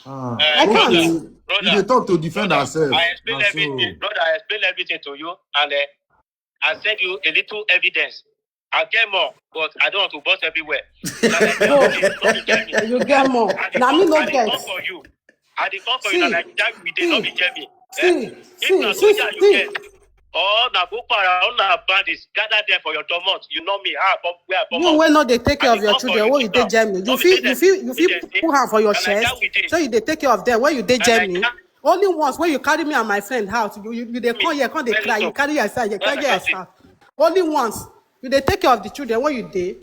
ah. I Okay. can't. We dey Brother, talk to defend brother, ourselves. I explain Na everything, so. Brother. I explain everything to you, and uh, I send you a little evidence. I get more, but I don't want to burst everywhere. Na like that, Go. Okay, no be Germany. You get more. I dey Now me come, no I dey come get. For you. I dey come for you. Na See, like that, we dey no be see, Germany. Eh? see, If na see, see, soldier you see. Get, All na Boko Haram, all na bandits. Gather there for your domot. You know me. How I come, where I come You out. wey no dey take care I of dey your come for children, you wey you dey now. Germany, you No be fit say you dem fit you see fit dem say put hand for your na like chest, that we dey. so you dey take care of them. When you dey Na like Germany, that. only once when you carry me and my friend out, you you, you dey Me. come here, come dey Very cry, you soon. carry your side, you When I carry your come see. side. Only once you dey take care of the children when you dey.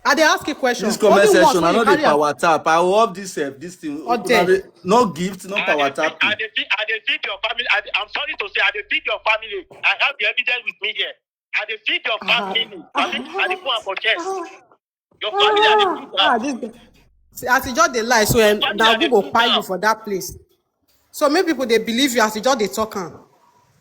I dey ask you question. This comment Only once section, I when you know the carry am. Power Tap. I will off this self. This thing. Or Una there. dey- No gift, no I Power dey feed, Tap. I dey feed, I dey feed your family. I dey, I'm sorry to say, I dey feed your family. I have the evidence with me here. I dey feed your Ah, family. I dey, I dey put am for chest. ah, Your family, I dey ah, feed ah, am. This guy. See, as you just dey lie, so eh, Family, na I dey Google feed kpai you am. For that place. So many people dey believe you as you just dey talk am.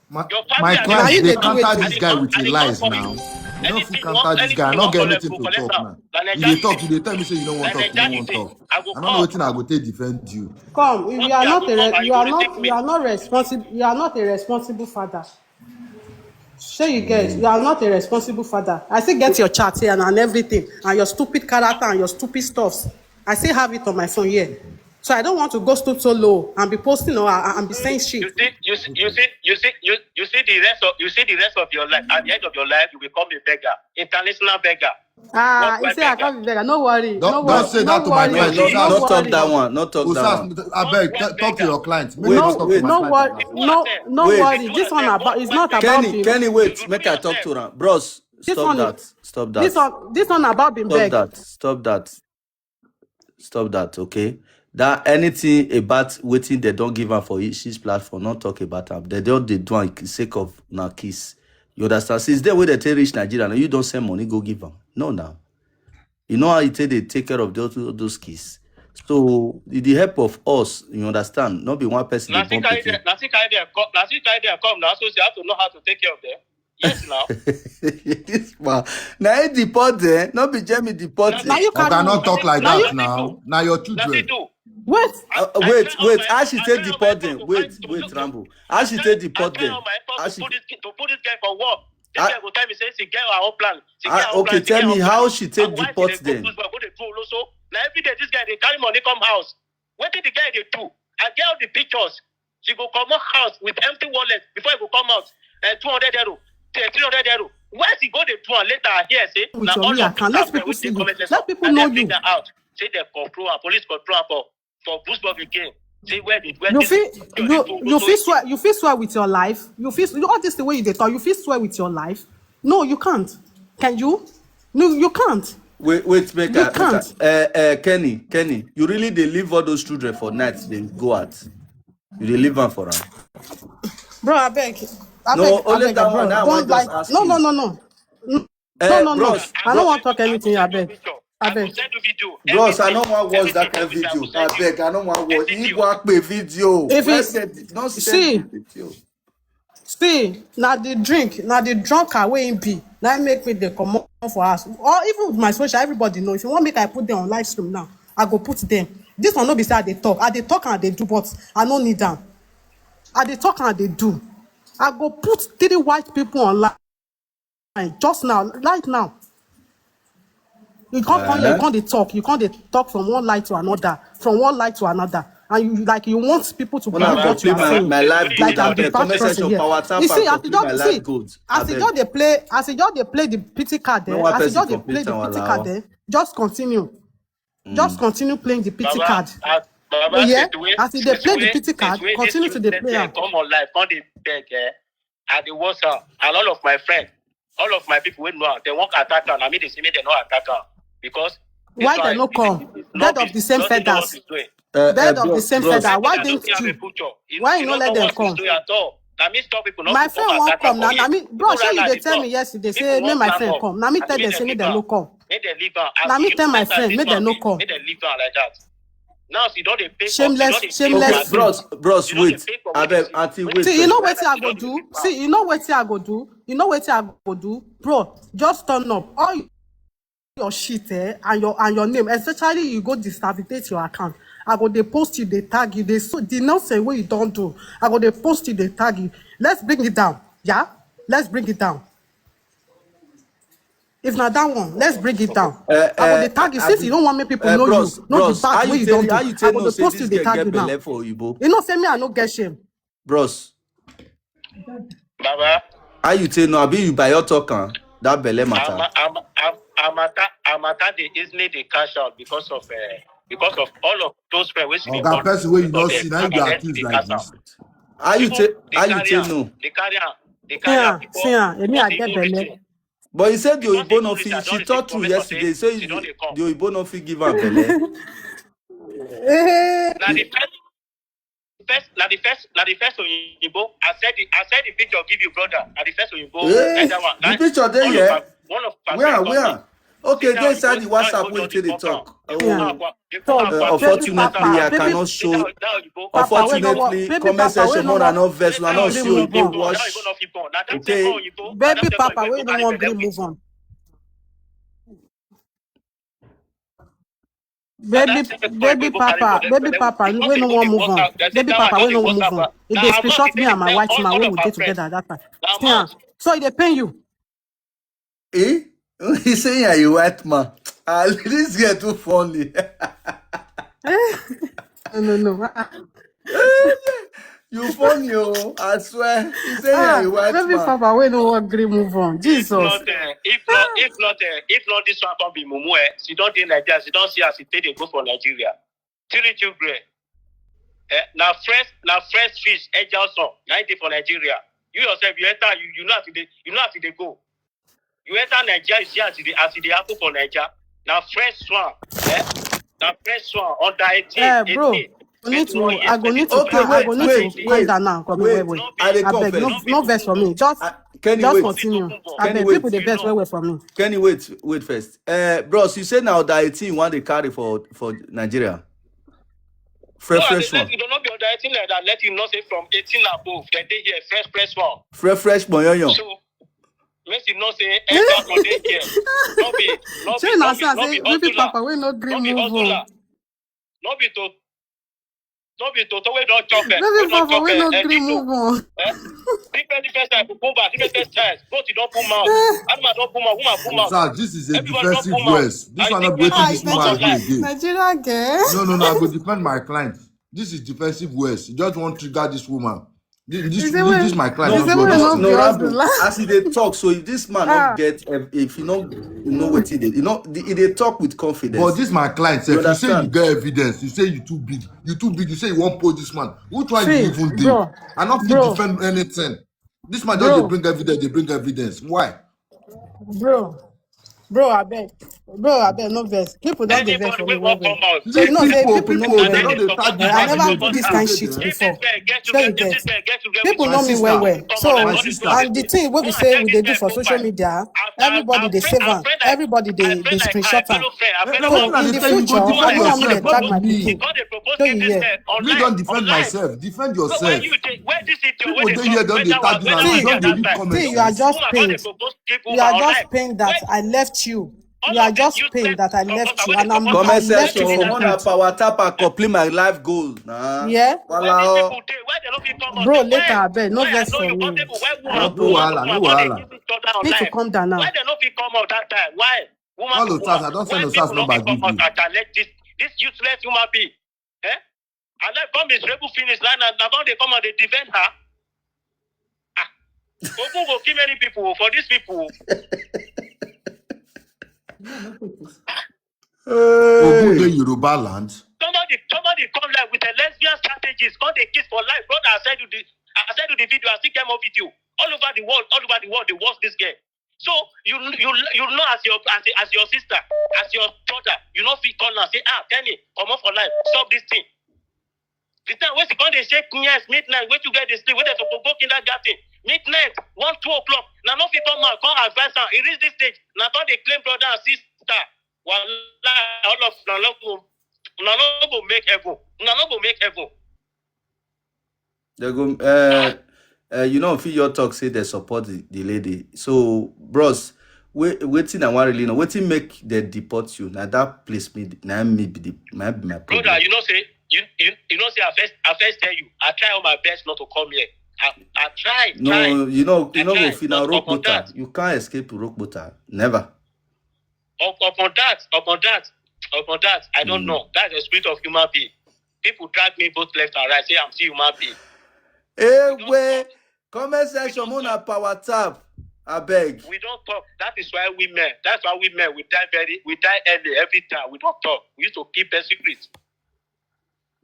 My, Your my family, I dey Na clients, you they dey do counter it. this guy with a I dey lies come for now. you. You don't fit Anything you counter want, this guy. I anything you not want get for them, anything go to collect talk am. now. Na You Naija dey you talk, dey. you dey tell me say you don't Na want talk, you Naija don't you want dey. talk. I go I don't know come. wetin I go take defend you. Come, if you Once are you are not a come re- out, you you are go not take you me. are not responsible you are not a responsible father. Shey you get? You are not a responsible father. I still get your chat here and, and everything, and your stupid character and your stupid stuffs. I still have it on my phone here. So I don't want to go stoop so low and be posting or and be saying You shit. see, you see, you see, you see, you, you see the rest of you see the rest of your life. At the end of your life, you become a beggar, international beggar. Ah, Worldwide you say I beggar. can't be beggar. No worry, no Don't, don't worry, say no that to my worry, No, clients. no no, Osas, not talk worry. that one. Not talk that Osas, one. abeg, Worldwide t- talk to beggar. your clients. Make Wait, you not talk to wait, my No clients worry, like that. People are no there. no wait. worry. People This are one there. about is Worldwide not beggar. about Kenny, being Kenny, wait. You Make free I talk to yourself. her, bros. This Stop one is that. Stop this that. one this one about being Stop beg. That. Stop that. Stop that. Okay. That anything about waiting they don't give her for his platform. Not talk about her. They don't they do am sake of na kiss. You understand? Since then when they take reach Nigeria, now you don't send money go give them. No, now. You know how you take they take care of those those kids. So with the help of us, you understand? Not be one person Na they still born carry picking. them, na still carry them come, na still carry them come now. So you have to know how to take care of them. Yes, now. This man, now he deport them. Not be Jamie deport Now him. you Oga, carry not talk like now that you People, now. Now your na still children. do. Wait, Uh, uh, I wait, carry all wait. my, How she I take carry all my deport stuff them? to Wait, find to wait, look. Rambo. How she I take carry, I deport carry them? all my stuff How to she? put this to put this girl for work. This Ah, girl go okay, tell me say tell she me get her how own she plan. take I go ask the deport guy, she dey go them. Football, go dey do oloso. Na every day this guy dey carry money come house. Wetin the guy dey do? I get all the pictures. She go comot house with empty wallet before he go come out. Uh, two hundred euro, eh, three hundred euro. Where she go dey do am later? I hear say with na your all real of account. this Let stuff wey people see dey you. comment Let section. people Na know dem bring you. her out. Say dem control her, police control her for for Boosbug again. Say where the where You this fit your you people you go so fit swear you fit swear with your life. You fit you all this the way you dey talk. You fit swear with your life. No, you can't. Can you? No, you can't. Wait, wait, make You I, make I, can't. uh, uh, Kenny, Kenny, you really they leave all those children for night, then go out. You they leave them for her. Bro, I beg. I No, beg, I only beg, that bro. one. That Don't one just like ask no no him. no no. No, Uh, no, no. Bros, I don't bro, want to talk I anything, go I send you beg. picture. I I go beg. Send you video. Bros, I Everything, don't want watch that everything kind of wey I go video. I send you. beg, I don't want watch. Send He video. go akpe video. If Where it's said not send see, the video. see, now the drink, now the drunk away in be. Now make me the come for us. Or even with my social, everybody know. If you want make I put them on live stream now, I go put them. This one no be say I dey talk. I dey talk and I dey do, but I no need them. I dey talk and I dey do. I go put three white people online just now, right now. You can't come here, you Uh-huh. can't dey talk, you can't dey talk from one lie to another, from one lie to another, and you like you want people to When I believe what you complete are my, saying, my life like goal, I I'm the beg. bad Comment section, person here. Power Tap You see, and as you complete my just see, life goals. as I you beg. just dey play, as you just dey play the pity card, No eh, one as you person just dey play complete the our pity card, law. eh, just continue, just Mm. continue playing the pity Baba, card. as, Baba, Oh yeah, since wey as you dey since play the wey pity since card, wey this continue to dey useless play girl am. come on live, come dey beg, eh? I dey watch am, and all of my friends, all of my people wey know am, dem wan attack am. Na me dey say make dem no attack am because this Why one, dem no this come? is no Bird of be the same doesn't know what feathers. he's doing. Uh, uh, Bird of the bros, same bros. feather. That Why guy no didn't fit have a you? Picture. He, Why he you no no let know them what he's come? doing at all. Na me stop people not My to come friend won't attack come am now. for Na here. me, bro, People shey you run dey am tell me before. yesterday People say make run my am friend before. come. Na me Na tell me them dem say make leave them am. no come. Make dem leave am. Na As me you tell my as a friend big make man them no be, come. Make dem leave am like that. Now she don dey pay for, she Shameless, don dey pay for shameless Okay, bad fool. bros, people. bros, She don dey wait. Pay for I wetin beg, she auntie, do. wait See, you first. know Why wetin I she go don dey do. pay for See, am? you know wetin I go do. See, you know wetin I go do. You know wetin I go do, bro. Just turn up. All your shit, eh, and your and your name, especially you go disabilitate your account. I go dey post you, dey tag you, dey so the nonsense wey you don do. I go dey post you, dey tag you. Let's bring it down. Yeah, let's bring it down. If na that one, let's bring it down. Uh, I go uh, dey tag you I since be, you don't want make people uh, know bros, you, know the bros. bad How wey you you don tell do. how you I tell go no dey say post you, this dey girl tag get you now. belle for Oyibo? You know say me I no get shame. Bros, Baba, how you take no? Abi you by your talk am? That belle matter. Ama- Ama- Am- Amaka Amaka dey easily dey cash out because of uh, because of all of those friends wey she dey Oga, call person wey you don because see, na you dey accuse like this. How you take? How you take no? Dey carry am. Dey carry am. See am, see am. Emi, I get belle. But he said the Oyibo no fit. She talk true yesterday. Say the Oyibo no fit give am belle. Na the first, first, na the first, na the first Oyibo. I said the, I said the picture give you, brother. Na the first Oyibo. Eh? That one. The picture dey here. Where, where? Okay, dey inside the WhatsApp wey you take dey talk. Oh, unfortunately, I cannot show. Unfortunately, comment section more than not verse. I not see you dey watch. Okay. Baby Papa, wey no wan gree move on. Baby, baby Papa, baby Papa, wey no wan move on. Baby Papa, wey no wan move on. He dey screenshot me and my white man wey we dey together that time. See am. So e dey pain you. Eh? He say you are a white man. Ah, this girl too funny. No, no, no. You funny, oh, I swear. He say you are a white man. Baby Papa, wey no wan gree move on. Jesus. If not, uh, if not, if not, uh, if not this one come be mumu, eh? She don dey Nigeria. She don see as she take dey go for Nigeria. Three children. Eh? Na fresh, na fresh fish, angel son. Na dey for Nigeria. You yourself, you enter, you, you know as e dey, you know as e dey go. You enter Nigeria, you see as e dey, as e dey happen for Nigeria. Na fresh one. Eh? Na fresh one. Under eighteen, eh, bro, eighteen, you need to, twenty-one years, I go need to, okay, I go need to calm down now. Come, wait, wait, wait. I dey come first. Abeg, no, no vex for me. Just, just continue. Abeg, people dey vex well well for me. Kenny, wait, wait first. Uh, bros, you say now that eighteen you want to carry for, for Nigeria. Fresh, fresh one. You don't know be under eighteen like that. Let you know say from eighteen above, dem dey here, fresh, fresh one. Fresh, fresh boyoyo. So, make you know say everyone dey here. No be, no be, no be, no be hustler. Papa wey no gree move on. No be to, no be to, to wey don chop, eh, wey don chop, eh, eh, move on. Eh? Different, different style, go back, different, different styles. Goat don put mouth. Animal don put mouth. Woman put mouth. Sir, this is a defensive words. This one no be wetin this woman do again. Nigeria girl. No, no, no, I go defend my client. This is defensive words. You just wan trigger this woman. This, this, this my client. No, as he dey talk, so if this man no get, if he no know wetin dey, you know, he dey talk with confidence. But this my client, if you say you get evidence, you say you too big, you too big, you say you wan post this man. Which one you even dey? I no fit defend anything. This man just dey bring evidence, dey bring evidence. Why? Bro, bro, abeg, bro, abeg, no vex. People don dey vex for me well well. You know say people know me well well. I never do this kind shit before. Shey you get? People know me well well. So, and the thing wey be say we dey do for social media, everybody dey save am, everybody dey, dey screenshot am. So in the future, I no wan make dem drag my pikin. Shey you hear? Me don defend myself. Defend yourself. People dey here don dey tag you and you don dey read comments. See, you are just pained. You are just pained that I left you. You are just pained that I left you, and I'm, I left you for good. Comment section, una power tap and complete my life goal. Nah. Yeah. Bro, later, abeg, no vex for me. No wahala, no wahala. Need to calm down now. Why dem no fit come out that time? Why? Woman, call Osas, I don send Osas number give you. This, this useless human being. Eh? And then come miserable finish. Now, now, now don dey come and dey defend her. Ah. Ogun go kill many people for these people. Ogun dey Yoruba land. Somebody, somebody come live with a lesbian strategist. Come dey kiss for life. Brother, I send you the, I send you the video. I still get more video. All over the world, all over the world, they watch this girl. So you, you, you know, as your, as, as your sister, as your daughter, you no fit call and say, "Ah, Kenny, comot for life, stop this thing." The time wey she come dey shake yes midnight, wey you get dey sleep, wey dem suppose go kindergarten, midnight, one, two o'clock, na no fit come out, come advise am. E reach this stage, na come dey claim brother and sister. Wallahi, all of una no go, una no go make heaven. Una no go make heaven. They go, uh, uh, you know, fit your talk say they support the, the lady. So, bros, wait, wetin I wan really know, wetin make they deport you? Now that place me, now me be the, now be my problem. Brother, you know say, you, you, you know say I first, I first tell you, I try all my best not to come here. I, I try, no, try. You know, you know, go fit na rock bottom. You can't escape rock bottom. Never. Up, upon that, upon that, upon that, I don't know. That's the spirit of human being. People drag me both left and right, say I'm still human being. Eh, well, Comment section, una power tap. Abeg. We don talk. That is why women, that's why women, we die very, we die early every time. We don talk. We used to keep a secret.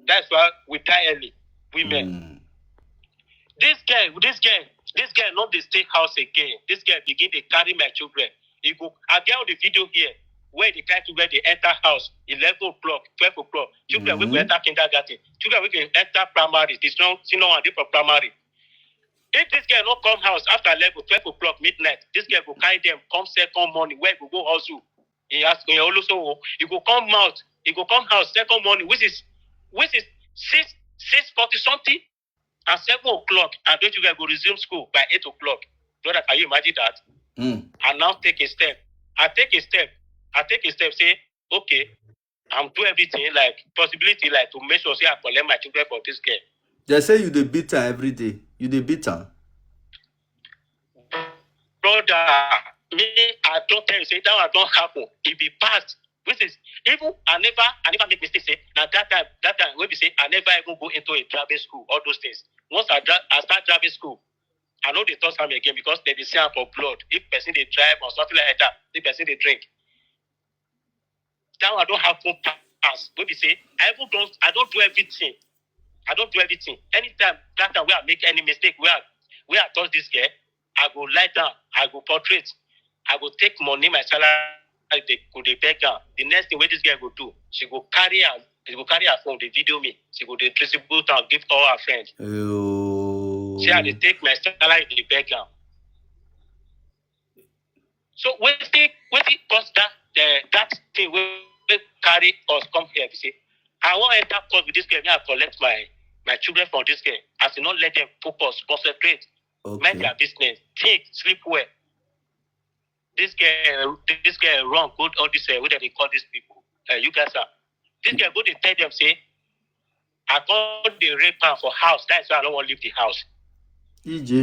That's why we die early. Women. Mm. This girl, this girl, this girl no dey stay house again. This girl begin dey carry my children. E go, I get all the video here where the kind children dey enter house eleven o'clock, twelve o'clock. Children wey go enter kindergarten, children wey go enter primary, this no, see no one dey for primary. If this girl no come house after eleven, twelve o'clock midnight, this girl go carry them come second morning where e go go hustle. He ask me also, he go come out, he go come house second morning, which is which is six six forty something, and seven o'clock, and don't you guys go resume school by eight o'clock. Brother, can you imagine that? Mm. I now take a step. I take a step. I take a step. Say, okay, I'm do everything like possibility like to make sure say I collect my children for this girl. They say you dey beat her every day. You dey beat her. Brother, me, I don't tell you say that one don't happen. It be past. Which is even I never I never make mistake say now that time that time wey be say I never even go into a driving school, all those things. Once I dri- I start driving school, I no dey touch am again because they dey see am for blood. If person dey drive or something like that, if person dey drink, that one don happen pass. Wey be say I even don I don do everything. I don do everything. Anytime that time wey I make any mistake, wey I wey I touch this girl, I go lie down, I go portrait, I go take money my salary, dey go dey beg am. The next thing wey this girl go do, she go carry am, she go carry her phone, dey video me, she go dey distribute am give all her friends. Say I dey take my salary, dey beg am. So wetin wetin cause that uh, that thing wey wey carry us come here be say I wan enter court with this girl, make I collect my my children from this girl as e no let them focus, concentrate, mind their business, think, sleep well. This girl, this girl run go all this uh, wey dem dey call these people, uh, you guys are. This girl go dey tell them say I come dey rape am for house. That is why I no wan leave the house. E J.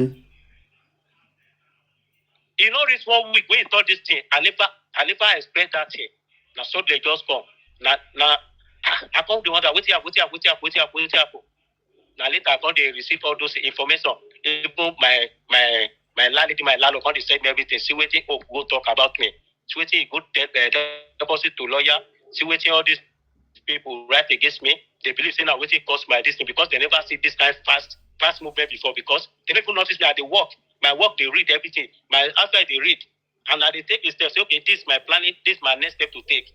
E no reach one week wey he talk this thing. I never, I never expect that thing. Na so they just come. Na na I come dey wonder wetin happen, wetin happen, wetin happen, wetin happen, wetin happen. Na later I come dey receive all those information. Even my my my landlady, my landlord come dey send me everything. See wetin Hope go talk about me. See wetin he go de- uh, deposit to lawyer. See wetin all these people write against me. They believe say na wetin cause my this thing because they never see this kind fast fast movement before because they never notice me. I dey work. My work dey read everything. My outside dey read. And I dey take a step say, okay, this is my planning, this is my next step to take.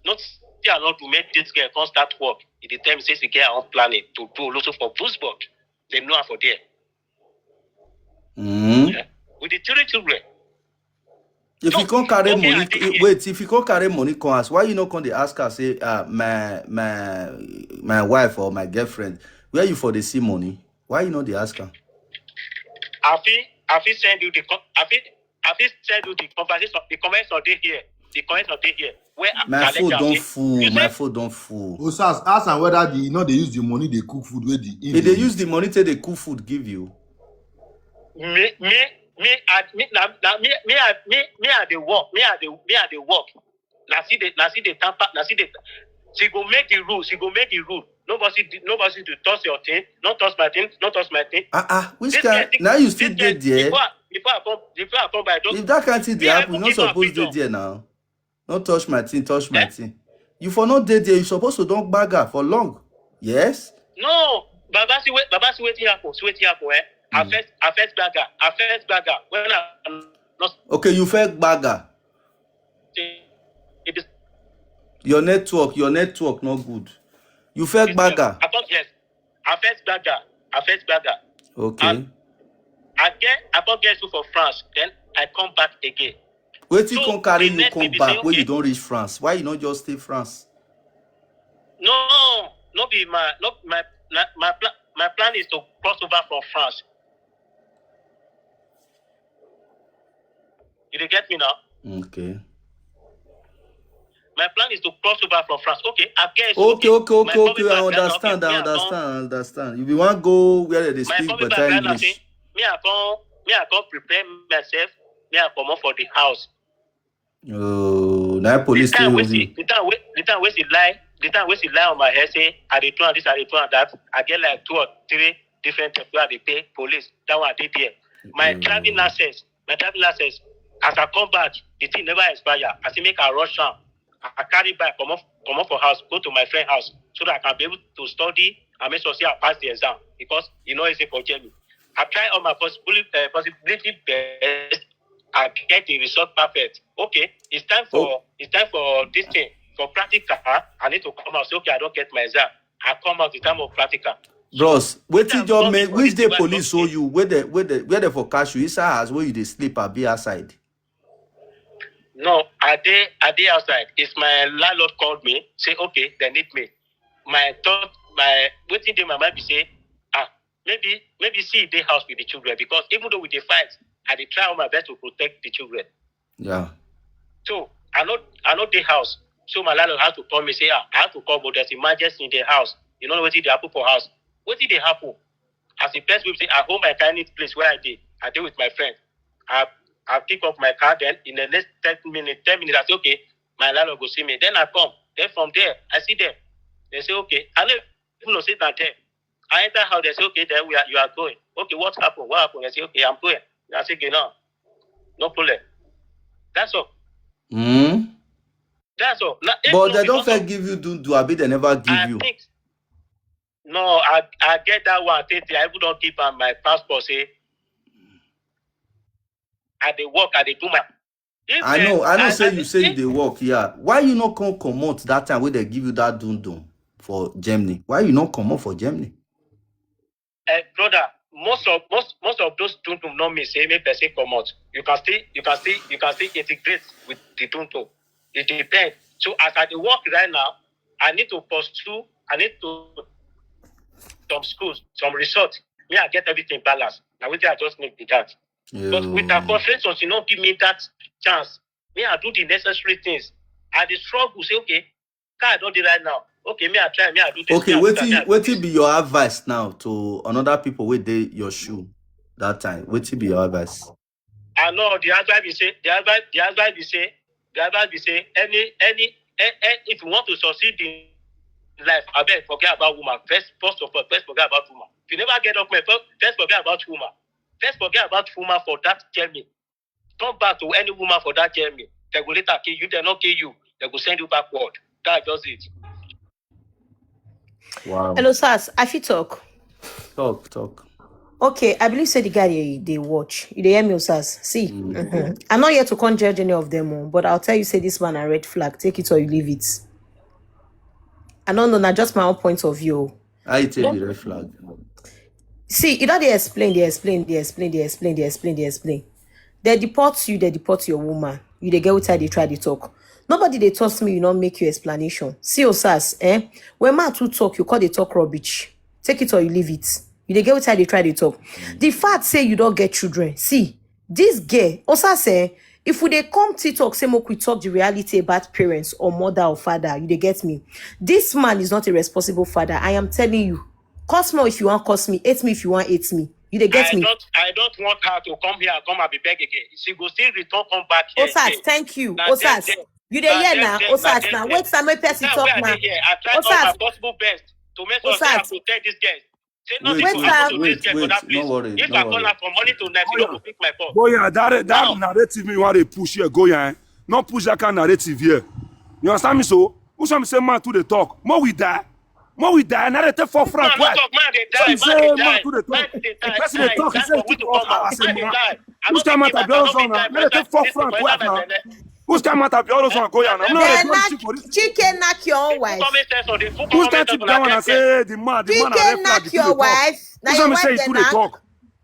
Not say I not to make this girl come start work. He dey tell me say the girl I wan plan it to do also for Wolfsburg. They know her for there. Mm. Yeah. With the three children. If you can't carry money, wait. If you can't carry money, come ask. Why you not come dey ask her? Say, uh, my my my wife or my girlfriend, where you for dey see money? Why you not dey ask her? I fit I fit send you the con- I fit I fit send you the conversation, the comments on dey here. The comments on dey here. Where I My collect phone am, don okay? Full. You My say phone don full. Osas, ask am whether the you know they use the money they cook food with the. If they use the money take dey cook food give you. Me me me I me na na me me I me me I dey work. Me I dey me I dey work. Na see the na see the tamper. Na see the. She go make the rule. She go make the rule. Nobody nobody to touch your thing. Not touch my thing. Not touch my thing. Ah ah, which kind? Now you still dey there. Before I, before I come before I come by, don't. If that kind thing dey happen, you no suppose dey there now. No touch my thing, touch my thing. You for not dey there. You suppose to don gbag her for long. Yes. No, Baba, see wait, Baba, see wetin happen, see wetin happen, eh? I first, I first gbag her, I first gbag her. When I not Okay, you first gbag her. It is Your network, your network not good. You first gbag her. I come yes, I first gbag her, I first gbag her. Okay. I, I get, I come get you for France. Then I come back again. Wetin So, come carry the you next come thing be back say, when okay. You don't reach France? Why you not just stay France? No, no be my no my na- my plan my plan is to cross over from France. You dey get me now? Okay. My plan is to cross over from France. Okay, I guess. Okay, okay, okay, okay. I understand, I understand, I understand. You be one go where they speak better English. Me, I come, me, I come prepare myself. Me, I come up for the house. Oh, na police still hold you. The time wey she lie, the time wey she lie on my head say I dey do am this, I dey do am that. I get like two or three different things wey I dey pay police. That one I dey there. My driving license, my driving license, as I come back, the thing never expire. I say make I rush am. I I carry bike comot comot for house, go to my friend house so that I can be able to study and make sure say I pass the exam because e no easy for Germany. I try all my possibility uh, possibility best. I get the result perfect. Okay, it's time for it's time for this thing for practical. I need to come out. Say okay, I don get my exam. I come out the time of practical. Bros, wetin Time just come make before which the day day I police come show in. You? Where the where the where they for catch you? Inside house where you dey sleep abi outside? No, I dey I dey outside. It's my landlord called me. Say okay, they need me. My thought, my wetin dey my mind be say, ah, maybe maybe see dey house with the children because even though we dey fight, I dey try all my best to protect the children. Yeah. So I no I no dey house. So my landlord had to call me say, ah, I have to call, but there's emergency in the house. You no know wetin dey happen for house. Wetin dey happen? As the first week say, I hold my tiny place where I dey. I dey with my friend. I I pick up my car. Then in the next ten minutes, ten minutes, I say okay, my landlord go see me. Then I come. Then from there, I see them. They say okay. I no even know say na them. I enter house. They say okay. Then we are you are going. Okay, what happened? What happened? I say okay, I'm going. I say okay now, no problem. That's all. Mm. That's all. Now, if But not they don't because first of give you dundu, abi they never give I you. Think no, I I get that one. Tete, I even don't keep on my passport. Say I dey work, I dey do my. If I they, know, I know. I, Say I you dey say you if dey work, yeah. Why you not come comot that time wey they give you that dundun for Germany? Why you not comot for Germany? Eh, brother, most of most most of those dundun no mean say make person comot. You can still you can still you can still integrate with the dundun. It depends. So as I dey work right now, I need to pursue. I need to some schools, some resort. Me, I get everything balanced. Now wetin I just need be that. But with that You frustration, she no give me that chance. Me, I do the necessary things. I dey struggle. Say okay, car I don dey right now. Okay, me I try. Me I do this. Me okay? I do that. Me I Wetin do wetin this. Be your advice now to another people wey dey your shoe that time? Wetin be your advice? I know the advice be say the advice the advice be say the advice be say any any eh, eh, if you want to succeed in life, abeg forget about woman. First first of all, first forget about woman. If you never get document, first, first forget about woman. First forget about woman for that journey. Come back to any woman for that journey. They go later kill you. They no kill you. They go send you backward. That's just it. Wow. Hello, Sars. I fit talk. Talk talk. Okay, I believe say the guy dey dey watch. You dey hear me, Osas? See, Mm. mhm. I'm not here to come judge any of them, oh, but I'll tell you, say this man a red flag. Take it or you leave it. I don't know, na just my own point of view. How you take Then, the red flag? See, you don't dey explain, they explain, they explain, they explain, they explain, they explain. They deport you, they deport your woman. You dey get what I dey try to talk. Nobody dey trust me, you not make your explanation. See, Osas, eh? When man too talk, you call the talk rubbish. Take it or you leave it. You dey get what I dey try to talk. The fact say you don't get children. See, this girl, Osas, eh? If we dey come TikTok, say make we talk the reality about parents or mother or father, you dey get me. This man is not a responsible father. I am telling you. Curse me if you want curse me, hate me if you want hate me. You dey get I me? Don't I don't want her to come here and come and be beg again. She go still return come back here Osas, again. Thank you. Na dem Osas, dem you dey na hear dem now? dem na Osas dem now. dem. Wait, some make person Now where talk I now. dey here, I try all my Osas, possible best to make sure say I Osas, protect this girl. Say nothing Wait, go wait, happen wait, Sas. To this wait, girl for wait. That No place. worry, If no I call worry. Her for morning to night, she no Oya, go pick my call. Boya, that that Now, narrative you want to push here, go here. Eh? Not push that kind of narrative here. You understand me? So, who some say man to the talk? More we die. More we die. Now they take four man franc. no Why? Talk, man dey Some die, man dey say man die, to the man talk. dey die. Person they Die, talk. He die Say for he we took to off come out. as a Man dey man. Die. I Which no kind fit matter give be all am. I those no one? fit Now? Die Now they for take four this franc. for Why that now? belle. Now they Eh? twenty for this. Chicken knock your own Full wife. Comment section, the full Who's comment that section that one? Una I get there. Say the man, the man a red Chicken flag. knock He too your dey talk. Wife. Now Who your some say wife he dey too dey knock. Talk?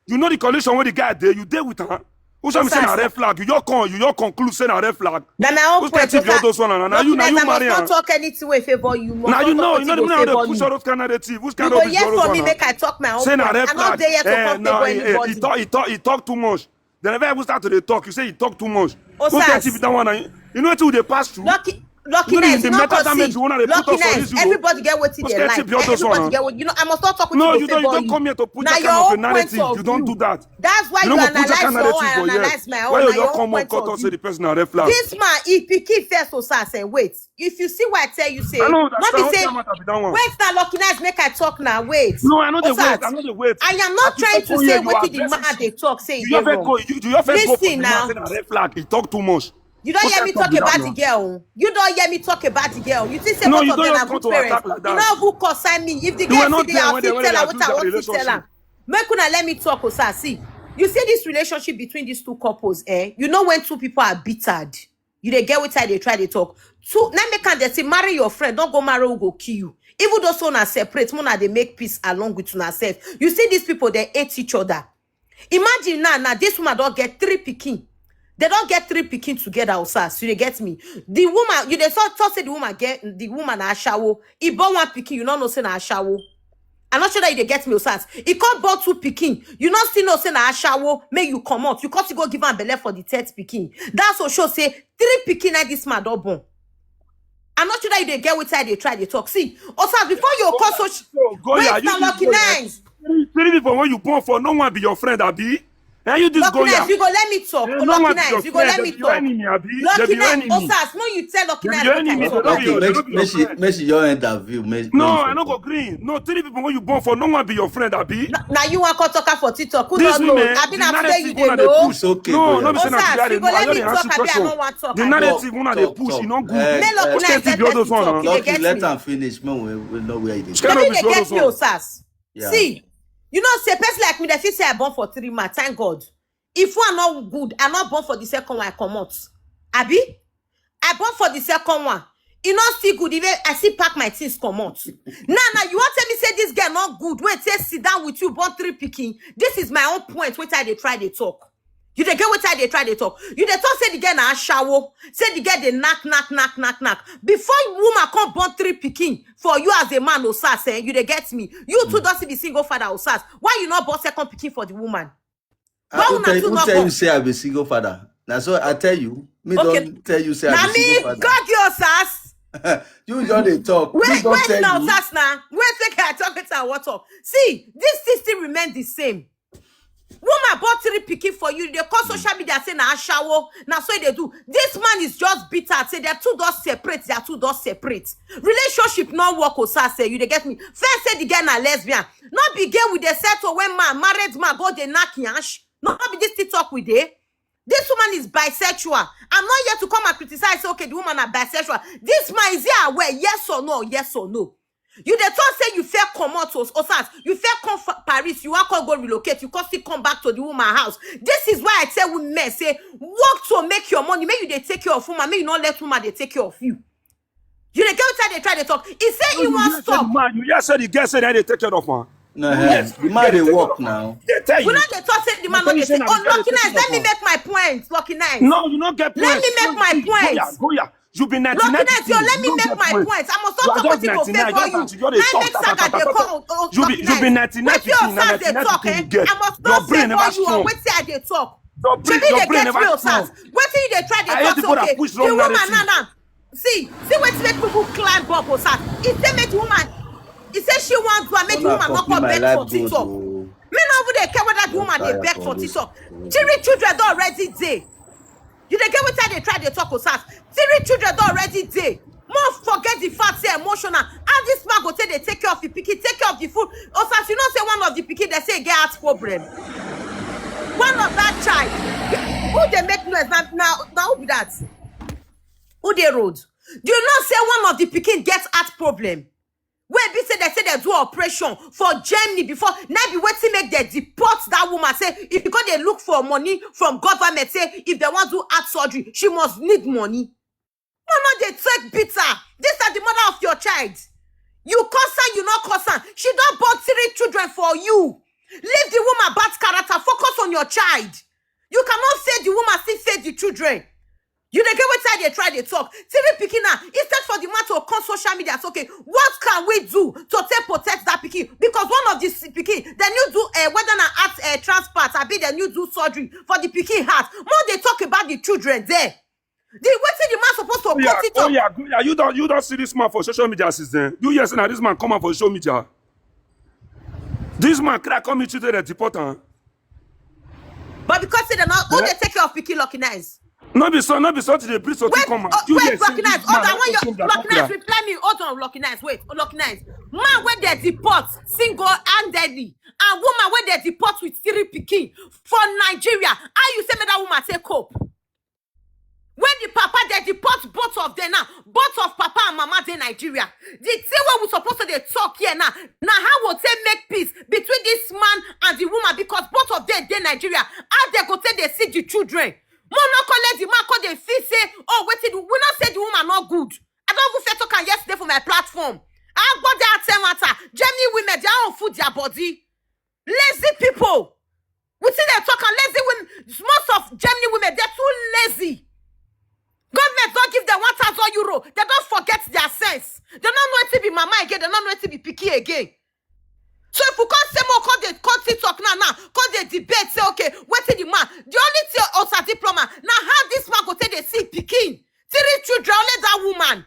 You know the condition where the guy dey. You dey with her. Who some say na Osas, red flag? You your con, you your conclude say na red flag. Na my own Who's that point, if you all Osas. Those one? Now you, now Nothing you else. I marry must not her. Talk anything wey favor you. Must Now you not know, talk you know wetin the go now they favor push me. All those kind of narrative. Which You kind go of rubbish hear be all those from me, one now? Make I talk my own Say na point. red I'm not flag. There here to Eh, come no, favor eh, eh, he Anybody. Talk, he talk, he talk too much. They never even start to dey talk. You say he talk too much. Who's that if Osas, that one? Now? You know what they pass through? Lucky. Lucky You know, Nice, the no metal cause damage see. You wanna dey put Lucky us for Nice, this, you go. everybody get wetin What's they that like. tip your daughter Everybody now? get what you know. I must not talk with No, people you say don't. You boy don't you. Come here to put Now that your kind of own a narrative. point of You don't view. Do that. That's why You you don't go put that analyze kind of your own. narrative I for here. Analyze my Why own. you Now your don't come own on point cut of us say the view. Person a red flag? This man, he pikin first, Osas, and wait. If you see what I tell you, say I know not that be I say don't matter be that one. Wait now, Lucky Nice, make I talk now. Wait. No, I know the Osas, wait. I know the wait. I am not As you trying talk to here, say you are wetin the man aggressive. dey talk say You you ever wrong. Go? You you ever go for Listen the now. Man say na red flag? He talk too much. You don't What hear kind me talk talk be that about now? The girl. You don't hear me talk about the girl. You think say No, both you of don't them just are come good to parents. Attack like You that. know who concern me. If the You were girl not see there the when they fit when tell they her what abuse I that want to tell relationship. her. Make una let me talk, Osas. See, you see this relationship between these two couples, eh? You know when two people are bitter, you dey get wetin I dey try dey talk. Two, now make am dey say marry your friend, don't go marry who go kill you. Even though so na separate, una dey make peace along with una self. You see these people, they hate each other. Imagine now, now this woman don't get three pikin. They don't get three pikin together, Osas. You dey get me? The woman, you dey so talk say the woman get the woman na ashawo. He born one pikin, you no know say na ashawo. I'm not sure that you dey get me, Osas. He come born two pikin. You not still know say na ashawo. Make you come out. You can't still go give am belle for the third pikin. That's what show say three pikin like this man don born. I'm not sure that you dey get wetin I dey try dey talk. See, Osas, before you call so So go wait ya, now, you Lucky go ya. Nice. Three three people when you born for no one be your friend, abi? And you this Lucky go ya. Nice, you go let me talk. Eh, Oh, no Lucky one be your Nice, you go let friend. Me They be your talk. Enemy, abi? They Lucky be your Nice, enemy. Osas, no, you tell Lucky They be Nice your make I enemy. talk. They don't be Okay, your, they make, don't be your make she friend. make she your end that view. Make, No, make I no go green. No, three people when you born for no one be your friend, abi? Now you want to talk for TikTok? Who This don't know? women, I been the after narrative you you wanna dey dey know. Push. It's okay, No, go no, be ya. say na Osas, today I you dey go know. I let just me dey ask talk. you I be I question. no want talk. The I narrative you wanna dey Talk, push, talk. e no good. Eh, Make Lucky eh, Nice Scarcity let be all me those talk. one, You huh? dey get Lucky, me? let am finish. Make we, we know where you dey. Scarcity Let no me be dey all get those me, one. Osas. Yeah. See, you know, say person like me, they feel say I born for three months. Thank God. If one not good, I not born for the second one, I come out. Abi? I born for the second one. E not still good. Even I still pack my things, come out. Now, now you want tell me say this girl not good? Wait, say sit down with you, born three pikin. This is my own point. Wait, I dey try dey talk. You dey get what I dey try dey talk. You dey talk say the girl na ashawo. Say the girl dey knock, knock, knock, knock, knock. Before woman come born three pikin for you as a man, Osas, eh, you dey get me. You too don't see the single father, Osas. Why you not born second pikin for the woman? I Why who una tell, too who not tell born? You say I be single father? Now so I tell you, me Okay. Don't tell you say Now I be me, single father. God, you, Osas. You just dey talk. Wait, Me don't wait tell now, you. Osas now. Wait, take I talk it and what talk. See, this thing still remain the same. Woman bought three pikin for you. They call social media say na ashawo. Now so they do. This man is just bitter. Say they two doors separate. They are two doors separate. Relationship no work, Osas, say you dey get me. First say the girl na lesbian. Not be gay with the settle when man, married man go dey knock yansh. Not be this TikTok with dey. This woman is bisexual. I'm not here to come and criticize. Say, okay, the woman are bisexual. This man, is he aware? Yes or no? Yes or no? You dey talk say you fair come out, Os- Osas. You fair come fa- Paris. You want to go relocate. You can't still come back to the woman house. This is why I tell women say work to make your money. Make you dey take care of woman. Make you not let woman dey take care of you. You dey get what they try to talk. He say he You wants hear say the stop. Man, you hear say the girl say that they take care of her. No, Yes, eh, the man they dey take work care of her. Now. They tell We you. not dey talk say the man They not dey say say, na oh, the girl Lucky dey Nice, take let me care of make my point, Lucky Nice. No, you not get Let points. me make my Go points. ya, go ya. You be ninety-nine. Lucky Nice, yo, let me You make get my points. Points. I must You not are talk just wetin go ninety-nine. favor Just you. ninety. You dey Nine talk, make ta, ta, saga ta, dey ta, ta. call. Oh, You be Lucky you be Nice. ninety-nine Wetin your pikin, na Osas dey ninety-nine talk, pikin eh? you get. I must Your not say brain never for you or strong. wetin I dey talk. Your brain, Shebi your dey brain get never me, strong. Osas. Wetin you dey try dey I hate talk people that okay. Push The wrong woman narrative. Now now. See, see wetin make people climb up, Osas. He say make the woman. He say she want to make the Una woman not copy come my beg life for gold TikTok. o. Me no even dey care whether the Don't woman dey tire beg for for this. TikTok. Three children don already dey. You dey get wetin I dey try dey talk, Osas? Three children don already dey. More forget the fact say emotional. How this man go take dey take care of the pikin, take care of the food? Osas, you know say one of the pikin they say get heart problem. One of that child. Who dey make noise? Now, now, now who be that? Who dey road? Do you know say one of the pikin get heart problem? Wey be say they say they do operation for Germany before. Now be wetin make they deport that woman. Say if you go dey look for money from government, say if they want do heart surgery, she must need money. No, no, they take bitter. This are the mother of your child. You concern, you not concern. She don't born three children for you. Leave the woman bad character. Focus on your child. You cannot feed the woman, still feed the children. You dey get wetin I dey try dey talk. Three pikin now. Instead for the man to come social media, say, okay, what can we do to take protect that pikin? Because one of the s- pikin, then you do uh, whether na heart uh, transplant, abi then you do surgery for the pikin heart. More they talk about the children there. The wetin the man suppose to cut it up. Goya, Goya, you don't, you don't see this man for social media since then. You hear say na this man come out for social media. This man cry come meet you there, deport am. But because say dem no, who dey take care of pikin, Lucky Nice? No be so, no be so to dey breathe so Wait, come out. oh, You wait, hear say Lucky Nice, this man hold on. no When come you down, Lucky come Nice, down. reply me. Hold on, Lucky Nice. Wait, oh, Lucky Nice. Man wey dey deport single-handedly and woman wey dey deport with three pikin for Nigeria. How you say make that woman take cope? When the papa dey deport both of them now, both of papa and mama dey Nigeria. The thing wey we suppose to dey talk here now, na how we take make peace between this man and the woman, because both of them dey Nigeria. How they go take dey see the children? Mo no come let the man come dey feel say, oh, wetin do, we no say the woman no good. I don even first talk am yesterday for my platform. I go there tell matter. Germany women, their own food, their body. Lazy people. We see dem talk am, lazy women. Most of Germany women, they're too lazy. Government don give them one thousand euro. They don forget their sense. They no know wetin be mama again. They no know wetin be pikin again. So if we come say more, come dey come TikTok now, now, come dey debate, say, okay, wetin the man? The only thing, Osa Diploma, na how this man go take dey see pikin, three children, only that woman.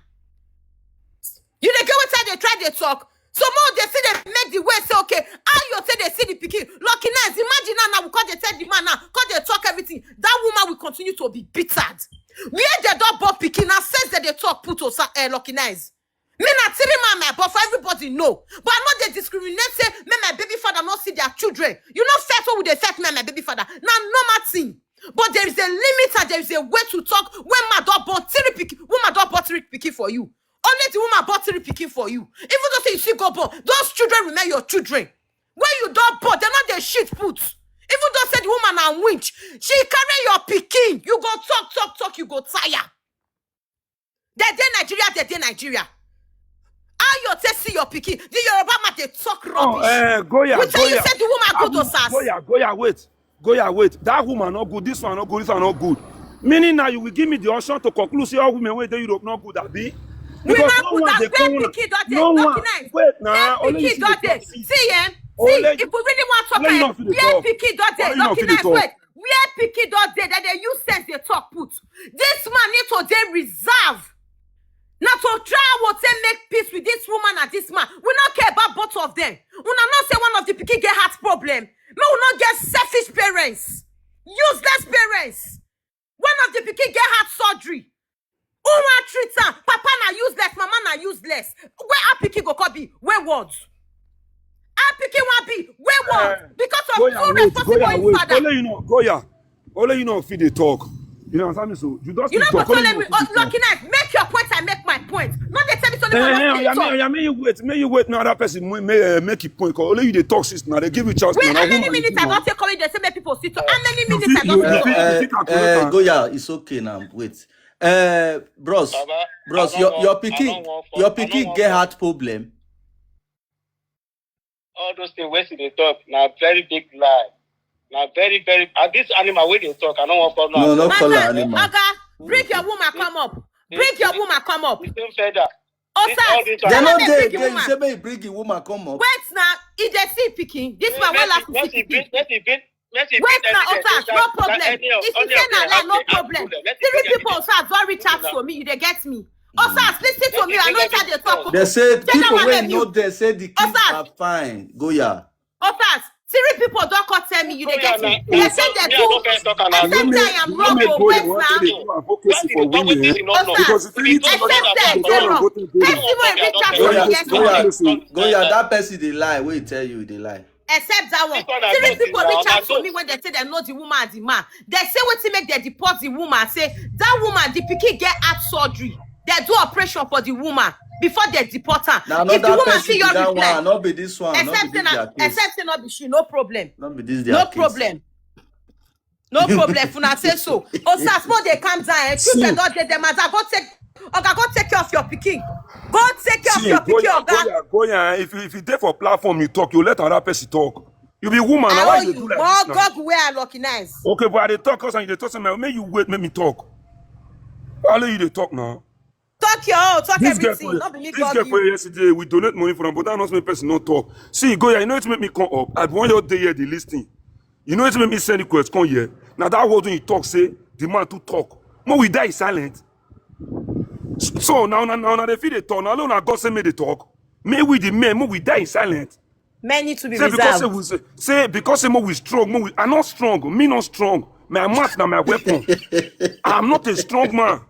You dey get wetin I dey try dey talk? So more dey see dey make the way say, okay, how you take dey see the pikin? Lucky Nice, imagine now, now we come dey tell the man now, come dey talk everything. That woman will continue to be bittered. Where they don born pikin, na sense dem dey talk put Osa, eh, Lucky Nice. Me na three man my, but for everybody know. But I no dey discriminate say make my baby father no see their children. You know first what we dey first me and my baby father. Na normal thing. But there is a limit and there is a way to talk when man don born three pikin, woman don born three pikin for you. Only the woman born three pikin for you. Even though say you still go born, those children remain your children. When you don born, they no dey shit put. Even though say the woman na winch, she carry your pikin. You go talk, talk, talk, you go tire. They dey Nigeria, they dey Nigeria. How you take see your pikin? The Yoruba man dey talk Oh, rubbish. eh, Goya, We tell you Goya. say the woman go to Osas. Goya, Goya, wait. Goya, wait. That woman not good. This one not good. This one not good. Meaning now you will give me the option to conclude say all women wey dey Europe not good, abi? We Because not no good one at dey where come una. pikin don dey. No Lucky one. Nice. Wait now. Where Only you pikin fit don dey dey. talk. See, See, eh? Only- See, if we really want to only you talk, know fit dey where talk. pikin don dey. Only you know Lucky fit dey Nice, talk. wait. Where pikin don dey, then they use sense dey talk put. This man need to dey reserve. Na to try and take make peace with this woman and this man. We no care about both of them. Una know say one of the pikin get heart problem. Make we no get selfish parents. Useless parents. One of the pikin get heart surgery. Who wan treat am? Papa na useless, mama na useless. Where her pikin go come be? Where words? Her pikin wan be? Where words? Because of Goya, two wait, responsible Goya, wait. father. Only you know, Goya. Only you know fit dey talk. You know what I'm saying? So you just You keep no go talking. tell me. Oh, Lucky Nice, make your point and make my point. No dey tell me to Eh, leave eh, my oya, me, talk. oya, me you wait, me you wait. Now that person may, may uh, make a point. 'Cause only you dey talk since now. They give you chance. Wait, Now, how na many woman you minutes be I now. don take already? They say make people sit up. How many You minutes fit, I you, don you take fit, up? you Uh, fit calculate uh, am. Goya, it's okay now. Wait. Uh, bros, Baba, bros, I your don't your want, I pikin, don't want, your I don't pikin want get for heart problem. All those things wey she dey talk na very big lie. Na very very, and this animal wey dey talk, I no wan follow No, am no talk. call her Matter, animal. Oga, bring your woman come up. Bring your woman come up. The same feather. Osas, They tell no am make dey bring the again. You say woman. Make you bring the woman come up. Wait now, e dey see pikin. This man wey Make last she, make see she bring, pikin. make she bring, make she Wait bring now, evidence Osas, that, no that problem. any of, If you any say of na them lie, have no the, have problem. problem. Make she Three bring people, evidence. Osas, don reach out to me. You dey get me? Osas, listen to me. I know tell dey talk. They say Tell people am wey make know me. they say the kids Osas. Are fine. Goya. Osas, three people don come tell me you dey get me. They say they Me, I do. no first talk am. Except Make, say I am wrong. make Oh, go wait dey want now. to dey do advocacy for women. Osas, Because if anything except not that happen, they don't error. Go to do Person wey reach out to me Goya, get me. Goya, listen. Goya, that person dey lie. Wey tell you dey lie. Except that one. This one na Three good people now, reach na out to good. me when they say they know the woman and the man. They say wetin make they deport the woman. Say that woman, the pikin get heart surgery. They do operation for the woman before they deport her. Now If the another woman person see be your that reply, one. Not be this one. Not be except say this na, their case. Except say no be she, no problem. Not be this their No case. Problem. No problem. If una say so. Osas, no dey calm down. Eh? Children See. Don dey dem as I go take. Oga, go take care of your pikin. Go take care of See, your pikin, Goya, Oga. Goya, Goya, if you, if you dey for platform, you talk. You let another person talk. You be woman. I Why owe you dey you. do like More this now? Gog where I Lucky Nice. Okay, but I dey talk 'cause you dey talk something. Make you wait. Make me talk. Why you dey talk now? Talk your own. Talk This girl everything. for, Not be me this girl Gog for you. Yesterday, we donate money for am, but that not make person not talk. See, Goya, you know it make me come up. I want your day here, the listing. You know it make me send request come here. Now that word when you talk, say the man to talk. Mo we die silent. So now, now, now, now they feel they talk. Now, now God say me they talk. May we the men, mo we die in silent. Men need to be Say because say reserved. we say, say because say mo we strong, mo we are not strong. Me not strong. My mouth now my weapon. I'm not a strong man.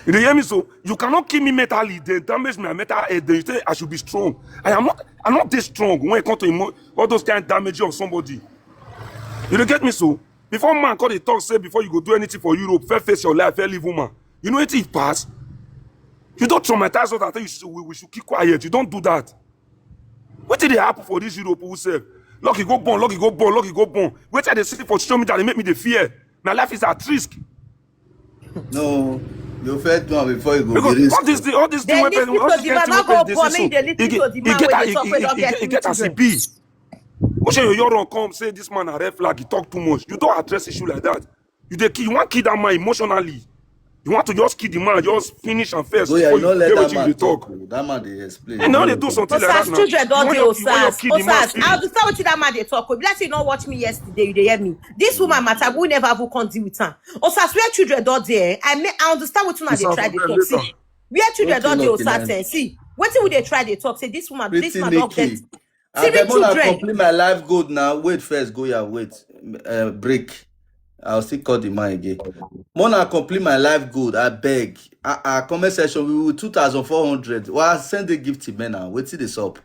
You dey hear me? So you cannot kill me mentally, then damage my mental health. Then you say I should be strong. I am not. I'm not this strong when it comes to emo- all those kind of damage on somebody. You dey get me? So before man call the talk say before you go do anything for Europe, first face your life, first leave woman. You know it pass. You don't traumatize us. I think you should, we, we should keep quiet. You don't do that. What did they happen for this Europe who serve? Lucky go born, lucky go born, lucky go born. Wait till they see for social media, they make me the fear. My life is at risk. No, you first do am before you go Because be risk. All this thing, all this thing, Then when this person, all people this the kind man thing not when go person dey born, make listen, they listen e get to the e man get wey a- dey e- talk wey e- don e- get e three get as e children. Be. Oshey, you run come say this man na red flag. He talk too much. You don't address issue like that. You dey kill. You want kill that man emotionally. You want to just kill the man, just finish and first Go yeah, before you no you let get that wetin you man dey talk. talk. Oh. That man dey explain. And now they do something like that Osas, now. Children You don want dey your, you want your Osas. kill the man Osas, I spirit. understand wetin that man dey talk. Be like say you no watch me yesterday, you dey hear me. This woman matter, we never even come deal with am. Osas, where children don dey, I may I understand wetin una It's dey our try dey problem talk. See, later. Where children Okay, don dey okay, Osas, man. Eh, see, wetin we dey try dey talk. Say this woman, this Pretty man don get Nikki. three Abeg, Mona children. Complete my life gold now. Wait first, go ya wait. Uh, break. I'll still call the man again. Mona Complete my life gold. I beg. Uh, uh, comment section, we will two thousand four hundred. Well, I send the gift to men now. Wait till this up.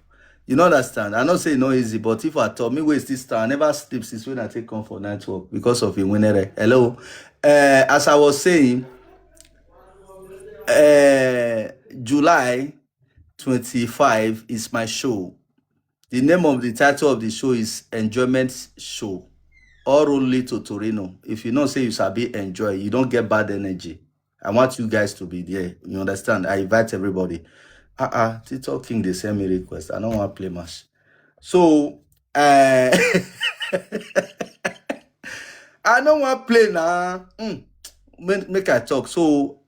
You know understand. I know say e no easy, but if I talk, me waste this time. I never sleep since when I take come for night work because of Iwinere. Hello. Uh, as I was saying, uh, July twenty-five is my show. The name of the title of the show is Enjoyment Show. All road lead to Torino. If you know say you sabi enjoy, you don't get bad energy. I want you guys to be there. You understand? I invite everybody. Uh-uh, TikTok King, they send me request. I don't want to play match. So, uh, I don't want to play now. Mm. Make, make I talk. So,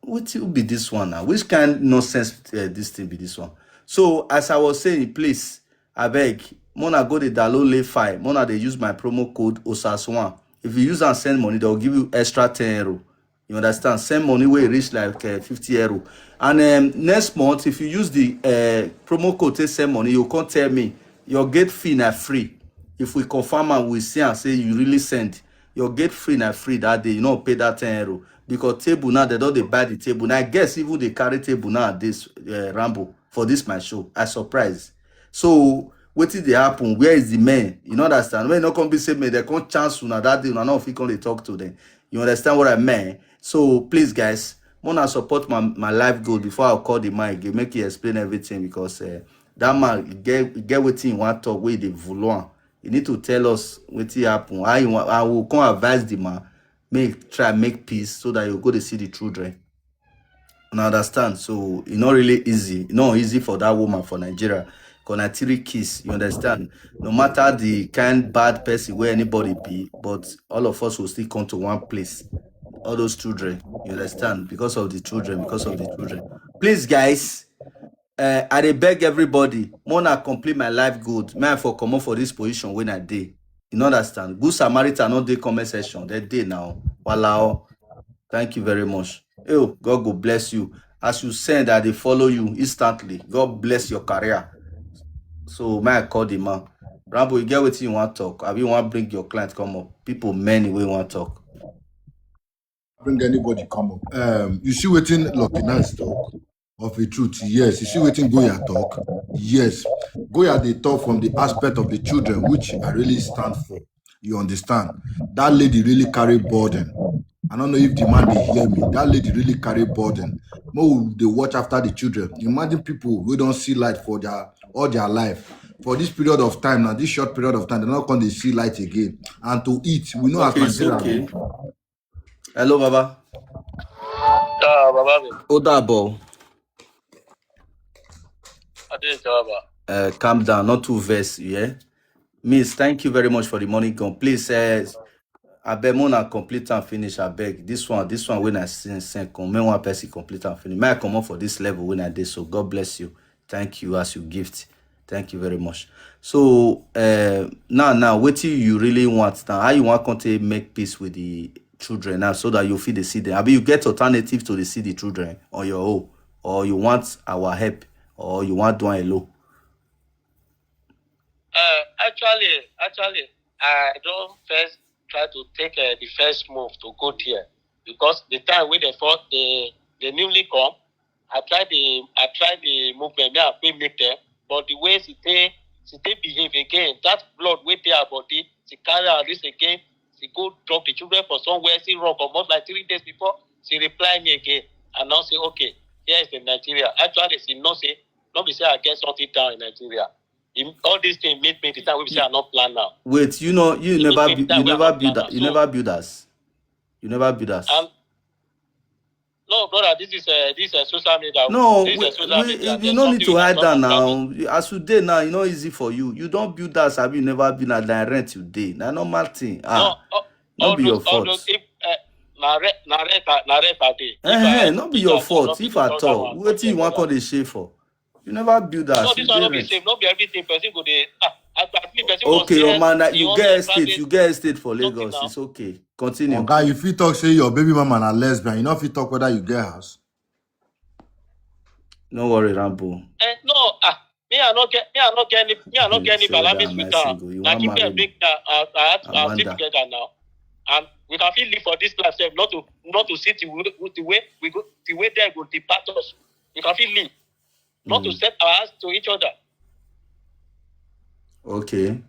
what will be this one now? Which kind nonsense uh, this thing be this one? So, as I was saying, please, I beg, Mona go the download lay file. Mona, they use my promo code Osaswan. If you use and send money, they'll give you extra ten euro. You understand? Send money where it reach like uh, fifty euro. And um, next month, if you use the uh, promo code to send money, you can't tell me your gate fee na free. If we confirm and we see and say you really send, your gate fee na free that day. You know, pay that ten euro because table now they don't they buy the table. Now I guess even they carry table now this uh, Rambo for this my show. I surprise. So what did they happen? Where is the man? You know understand? When no come be say me, they can't chance una that day. Una no fit come dey talk to them. You understand what I mean? So please, guys, wanna support my, my life goal before I call the man again. Make he explain everything because uh, that man get get wetin he want talk wey dey vulua. He need to tell us wetin happen. How he want, I will come advise the man. Make try make peace so that you go to see the children. Una understand? So e no really easy. E no easy for that woman for Nigeria. Cause na three kids, you understand? No matter the kind bad person where anybody be, but all of us will still come to one place. All those children, you understand? Because of the children, because of the children. Please, guys, uh, I dey beg everybody, wanna complete my life good. May I for come up for this position when I dey. You know understand? Good Samaritan not dey comment section. They dey now. Walao. Thank you very much. Oh, God go bless you. As you send, I dey follow you instantly. God bless your career. So may I call the man? Rambo, you get wetin you want talk? I be want bring your client come up. People, many way want talk. Bring anybody come up. Um, you see wetin Lucky Nice talk of the truth. Yes, you see wetin Goya talk. Yes, Goya dey talk from the aspect of the children, which I really stand for. You understand? That lady really carry burden. I don't know if the man dey hear me. That lady really carry burden. Mo dey watch after the children. Imagine people who don't see light for their all their life. For this period of time now, this short period of time, they're not going to see light again. And to eat, we know as Okay, it's Nigeria. Okay. Hello, Baba. Ah, Baba mi, Odabo. I didn't tell Baba. Uh, calm down, not too vex, yeah. Miss, thank you very much for the money gone. Please, uh, I beg Mona complete and finish. I beg this one, this one when I send send come, make one person complete and finish. May I come up for this level when I did so. God bless you. Thank you as you gift. Thank you very much. So uh, now, now, what do you really want now? How you want to make peace with the children now so that you fit dey see them? Abi you get alternative to dey see the children on your own, or you want our help, or you want do am alone? Uh, actually, actually, I don't first try to take uh, the first move to go there because the time when they fought, they they newly come. I try the I try the movement. Me I fit make them, but the way she take she take behave again, that blood wey dey her body, she carry her risk again. She go drop the children for somewhere. She run comot like three days before she reply me again and now say okay, here is the Nigeria. Actually, she know say no be say I get something down in Nigeria. Im- all these things make me the time wey be say I no plan now. Wait, you know, you It never make me bu- time you wey I never no build plan that. You now. So never build us. You never build us. And no, brother, this is uh, this is uh, social media. No, This is we, uh, social we, media. You There's no need nothing to we hide cannot that plan. Now. You- As you dey now, you know easy for you. You don't build that. Abi you never build that. Na rent you dey. Na normal thing. No, Ah, uh, no all be your those all fault. Those if uh, na rent na rent I- na rent I dey. If I Eh, no be if your I fault. If at all, wetin you wan call dey shame for? You never build that. No, this one no be same. No be everything person go dey. Ah, at at least person must Okay, get Omana, him you own get estate. Private You get estate for something Lagos. Now. It's okay. Continue. Oga, you fit talk say your baby mama na lesbian. You no fit talk whether you get house. No worry, Rambo. Eh, no, ah, me I no get, me I no get any, me I no get any Say whether balamis am with I her. Single. You Na wan keep marry them me? Big now. I, I, I, I sleep Amanda. Together now, and we can feel live for this life sef, not to, not to see the way, the way we go, the way they go depart us. We can feel live, not to Mm. Set our eyes to each other. Okay.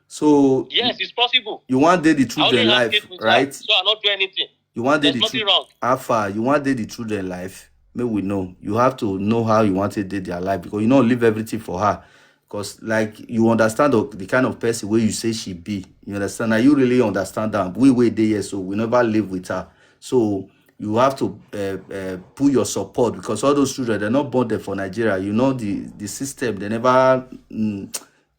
So Yes, it's possible. You want dey the I only children have life, kids with her, right? So I not do anything. You want dey There's the nothing chil- wrong. How far? You want dey the children life? May we know. You have to know how you want to dey their life because you no live everything for her. Because like you understand the, the kind of person wey you say she be. You understand? Now you really understand that. We wey dey here, so we never live with her. So you have to uh, uh, put your support because all those children they're not born there for Nigeria. You know the the system. They never mm,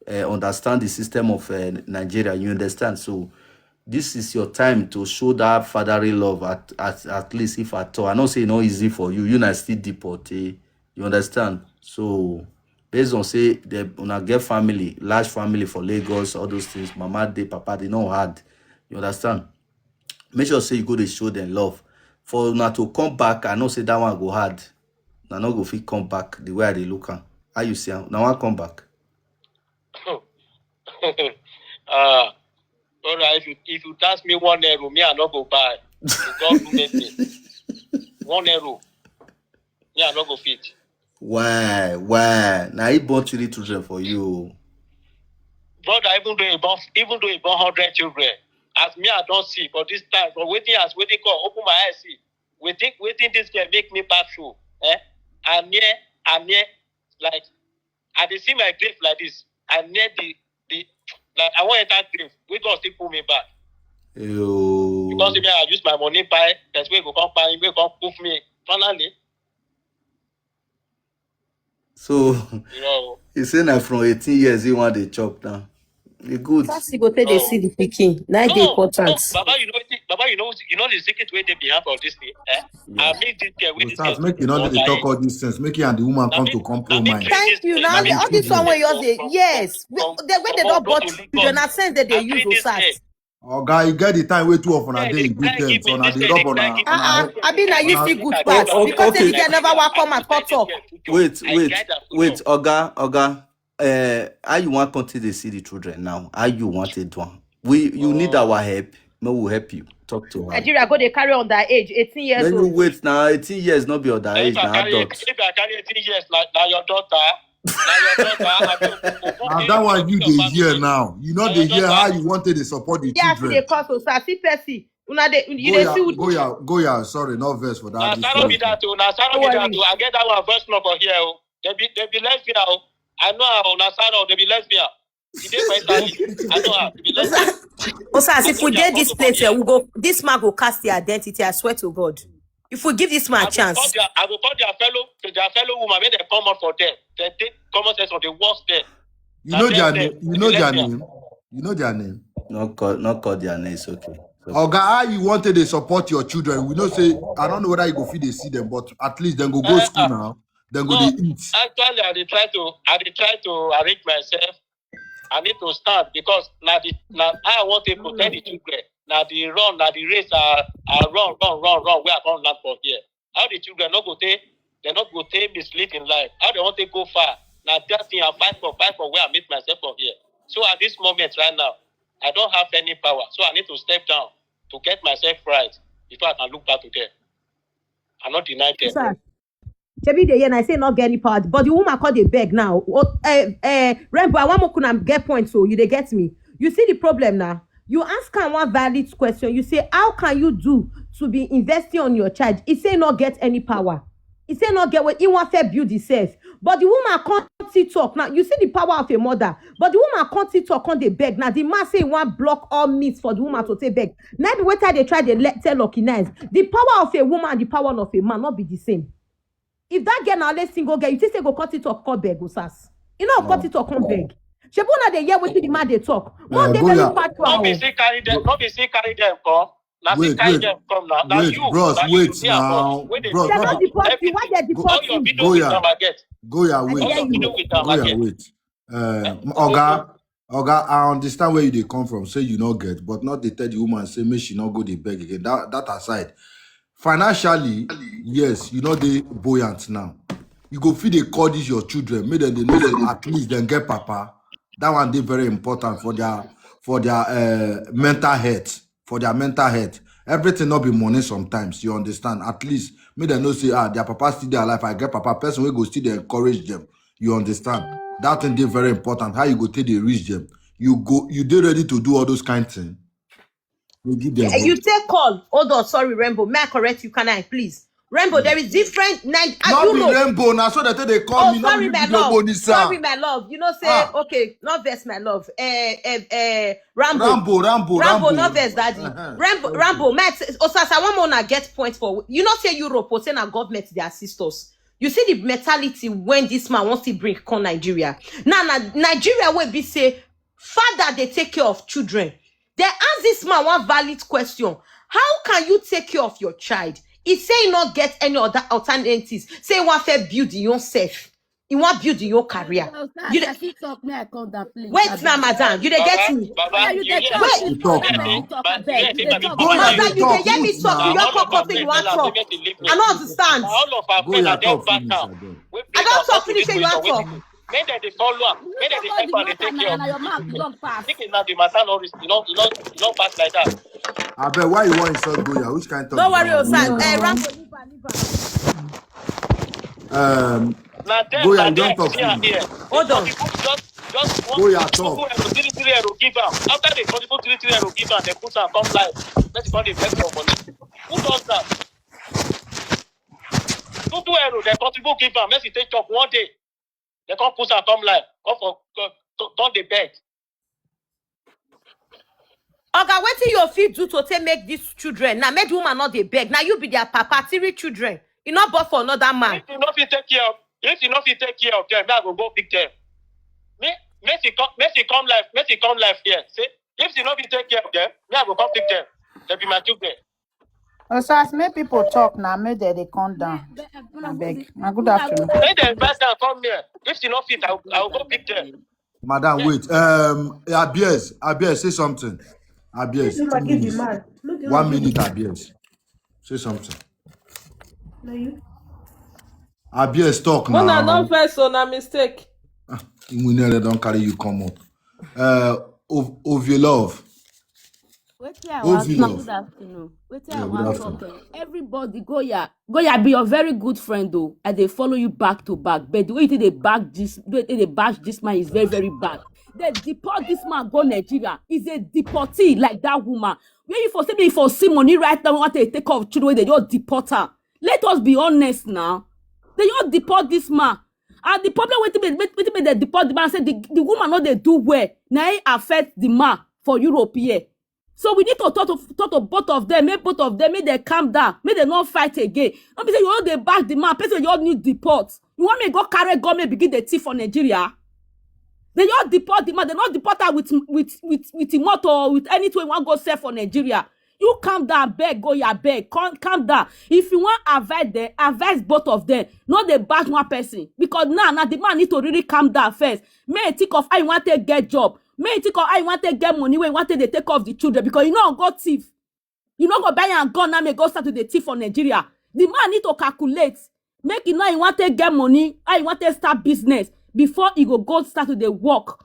uh, understand the system of uh, Nigeria. You understand? So this is your time to show that fatherly love at at, at least if at all. I know say e no easy for you. You na still deportee. You understand? So based on say they una get family, large family for Lagos, all those things. Mama dey, papa dey, no hard. You understand? Make sure say you go dey show them love. For una to come back, I know say that one go hard. Una no go fit come back the way I dey look am. How you see am? Una wan come back? Ah, brother, if you if you dash me one euro, me I no go buy. You come do anything. One euro, me I no go fit. Why? Why? Now he born three children for you. Brother, even though he born, even though he born hundred children, as me I don't see for this time, for waiting as waiting call, open my eyes, see. Waiting, waiting this girl make me pass through. Eh? I near, I near, like, I dey see my grave like this. I near the, the, like, I want enter grave. We God still pull me back. Yo. Because if I use my money buy, that's where go come buy, we come poof me. Finally, So you know, he say na from eighteen years he want the chop now. E good. That's you go take dey see the pikin. Na dey no, important. No, Baba, you know, wetin- Baba, you know, you know the secret way they behalf of this thing. Eh? I mean, this girl, with this Start girl, make you know they talk all these things. Make you and the woman come to compromise. Thank you. Now all this one way yours dey yes. The way they don't bought children, na sense that they use Osat. Oga, you get the time wey two of una dey in good terms, una dey rub una. Ah, ah, abi na you see good pass because say the girl never wan come and come talk. Wait, wait, wait, Oga, Oga. Uh, how you want continue to see the children now? How you want it one? We, you need our help. No, we'll help you. Talk to her. Nigeria go dey carry on that age, eighteen years old. Then you wait now, eighteen years, not be on that age, now adult. If I carry eighteen years, like now your daughter. Na that one you dey hear now. You know they hear how you wanted to support the children. Yeah, they cause us. I see Percy. Una dey, you dey see who go ya, sorry, no verse for that. Na sorrow be that o. Na sorrow be that o. I get that one verse number here o. They be, they be lesbian o. I know how na sorrow they be lesbian. He dey for Italy. I know how they be lesbian. Osa, as if we dey this place, eh, we go. This man go cast the identity. I swear to God. If we give this man a chance. I go call their, I go call their fellow, their fellow woman, make dem come out for there. They take common sense of the worst there. You know their name. You know their name. You know their name. Not call, not call their name. It's okay. Oga, how you wanted to support your children? We know say I don't know whether you go feed they see them, but at least then go go school now. Then go they eat. Actually, I dey try to, I dey try to arrange myself. I need to stand because now the now I want to protect the children. Now the run, now the race are I run, run, run, run, where I come land for here. How the children no go take, they no go take mislead in life. How they want to go far? Now that thing I fight for, fight for where I meet myself for here. So at this moment right now, I don't have any power. So I need to step down to get myself right before I can look back to them. I not deny them. Sir, Shebi dey here, and I say not get any power, but the woman call dey beg now. Oh, eh, eh, Rainbow, I want make una get point, so you dey get me. You see the problem now. You ask her one valid question. You say, "How can you do to be investing on your child?" He say not get any power. He say not get what he want to build himself. But the woman can't see talk now. You see the power of a mother. But the woman can't see talk on the beg. Now the man say he want block all means for the woman to take beg. Maybe what they try to let tell Lucky Nice. The power of a woman and the power of a man not be the same. If that girl na only single girl, you think say go cut it up, call beg, go sas. You know, cut it up, come beg. Shebu na dey hear wetin the man dey talk. One Uh, day Goya. very factual. No be Oh. still carry them. No be still carry them come. Na still Wait, carry wait, them come now. Na wait, you, bros, na you wait dey abroad. now, Wey dey bros. They talk not Not, about deport you. Why everything. They deport All your you? video with Goya, Amaget. Goya, All wait, your video with Goya, Amaget. wait. Uh, Oga, Oga, I understand where you dey come from. Say you not get, but not they tell the woman say make she not go dey beg again. That that aside, financially, yes, you know they buoyant now. You go feed the call these your children, make them they know say at least then get papa. That one they very important for their for their uh, mental health, for their mental health. Everything not be money sometimes. You understand? At least make them know say ah their papa still dey alive. I get papa person wey go still dey encourage them. You understand? That thing they very important. How you go take they reach them? You go, you dey ready to do all those kind thing. You give them. Eh, Hope. You take call. Hold on, sorry, Rainbow. May I correct you? Can I please? Rainbow, there is different. Nine, uh, Not be Europe. Rainbow now, so that they call Oh, me. Not sorry, be my video love. Bonisa. Sorry, my love. You know, say Ah. Okay, not vex, my love. Eh, eh, eh, Rambo. Rambo, Rambo, Rambo, Rambo. Not vex, daddy. Uh-huh. Rambo, Okay. Rambo. Met, Osasa, one more na get point for. You know, say Europe, or say na government they assist us. You see the mentality when this man wants to bring come Nigeria. Now, na Nigeria will be say father they take care of children. They ask this man one valid question. How can you take care of your child? He say he not get any other alternatives. Say one fair build your own self. He want build your own career. You dey- She talk me, I come down, please. Wait now, madam. You dey get me? Baba, You you dey hear talk, Wait. you You talk talk, now. you talk, But abeg, you you dey dey talk talk. Go about ahead, Master, you you talk, dey hear me move talk. now. You All come of our come say you friends want tell am talk. say make they leave me. I don't understand. All of our Go friends ya are dem talk back finish, am. abeg. We I bring don't am talk up to finish, this say you point want already. talk. Make dem dey follow am. Make dem dey help am dey take care of people. Your mouth long pass. Think na the matter no reach. You know, you know, you know pass like that. I bet why you want insult Goya? Which kind of Don't worry, talk? Osasa. Eh, Rambo, leave am, leave am. Um, Na dem, Goya, na you don't dem talk see am finish. Here. Hold on. Contribute just, just one Goya, two talk. euro, three three euro give am. After they contribute three three euro give am, they put am come live. Let the come dey beg for money. Who does that? Two two euro they contribute give am. Make e take chop one day. They come put am come live. Come for come, come, come dey beg. Oga, wetin you fit do to take make these children? Now, make the woman not dey beg. Now you be their papa, three children. You not bought for another man. If you no fit take care of, if you no fit take care of them, me I go go pick them. Me, make she come, make she come live, make she come live here. Say, if she no fit take care of them, me I go come pick them. They be my children. Osas, make people talk now, make they dey come down. Abeg. Na good afternoon. Make them invite them come here. If she no fit, I will, I will go pick them. Madam, wait. Um, Abies, Abies, say something. Abies, Look two at the minutes. man. Look at One the minute, Abies. Say something. No, you. Abies, talk Una now. Don first, so na mistake. Imunere don carry you come up. Uh, Ov- Ovielove. Wetin I Ovi want love. Good afternoon. Wetin Yeah, I good want afternoon. talk. Eh, everybody, Goya, Goya be your very good friend though. I dey follow you back to back. But the way you take dey back this, the way you take dey bash this man is very, very bad. They deport this man go Nigeria. He's a deportee like that woman. Where you for say me for see money right now, want to take care of children, they just deport her. Let us be honest now. They just deport this man. And the problem with me, with me, they deport the man. Say the, the woman no dey do well. Now it affect the man for Europe here. So we need to talk to, talk to both of them. Make both of them, make they calm down. Make they not fight again. Don't be say you all dey back the man. Person you all need deport. You want me go carry gun, make begin the thief for Nigeria? They all deport the man. They not deport her with with with with the motor or with anything you want go sell for Nigeria. You calm down, beg, go your beg. Calm, calm down. If you want advise them, advise both of them. Not the back one person. Because now, now the man need to really calm down first. May think of how you want to get job. May think of how you want to get money when you want to take off the children because you know go thief. You no go buy am gun now, make go start to dey thief for Nigeria. The man need to calculate. Make e know how e wan take get money, how e wan take start business before e go go start to dey work.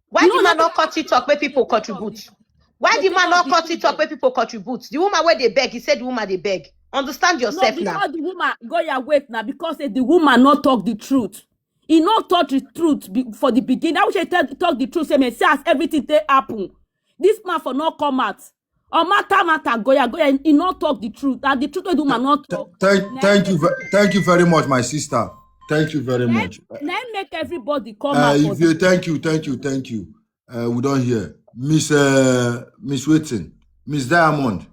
Why You the know man that not cut it up where people contribute? Why They the man take not out the cut it children. Up where people contribute? The woman where they beg, he said the woman they beg. Understand No, yourself now. Because the woman, go your wait now, because say the woman not talk the truth. He not talk the truth be- for the beginning. I wish I tell talk the truth. Say me see as everything they happen. This man for not come out. Or matter matter, go ya go ya. He not talk the truth. And the truth wey the woman not talk. Thank, na thank im you, ve- thank you very much, my sister. Thank you very na much. im- na im make everybody come Uh, out. if For you, the- thank you, thank you, thank you. Uh, we don't hear Miss uh, Miss Waiting, Miss Diamond.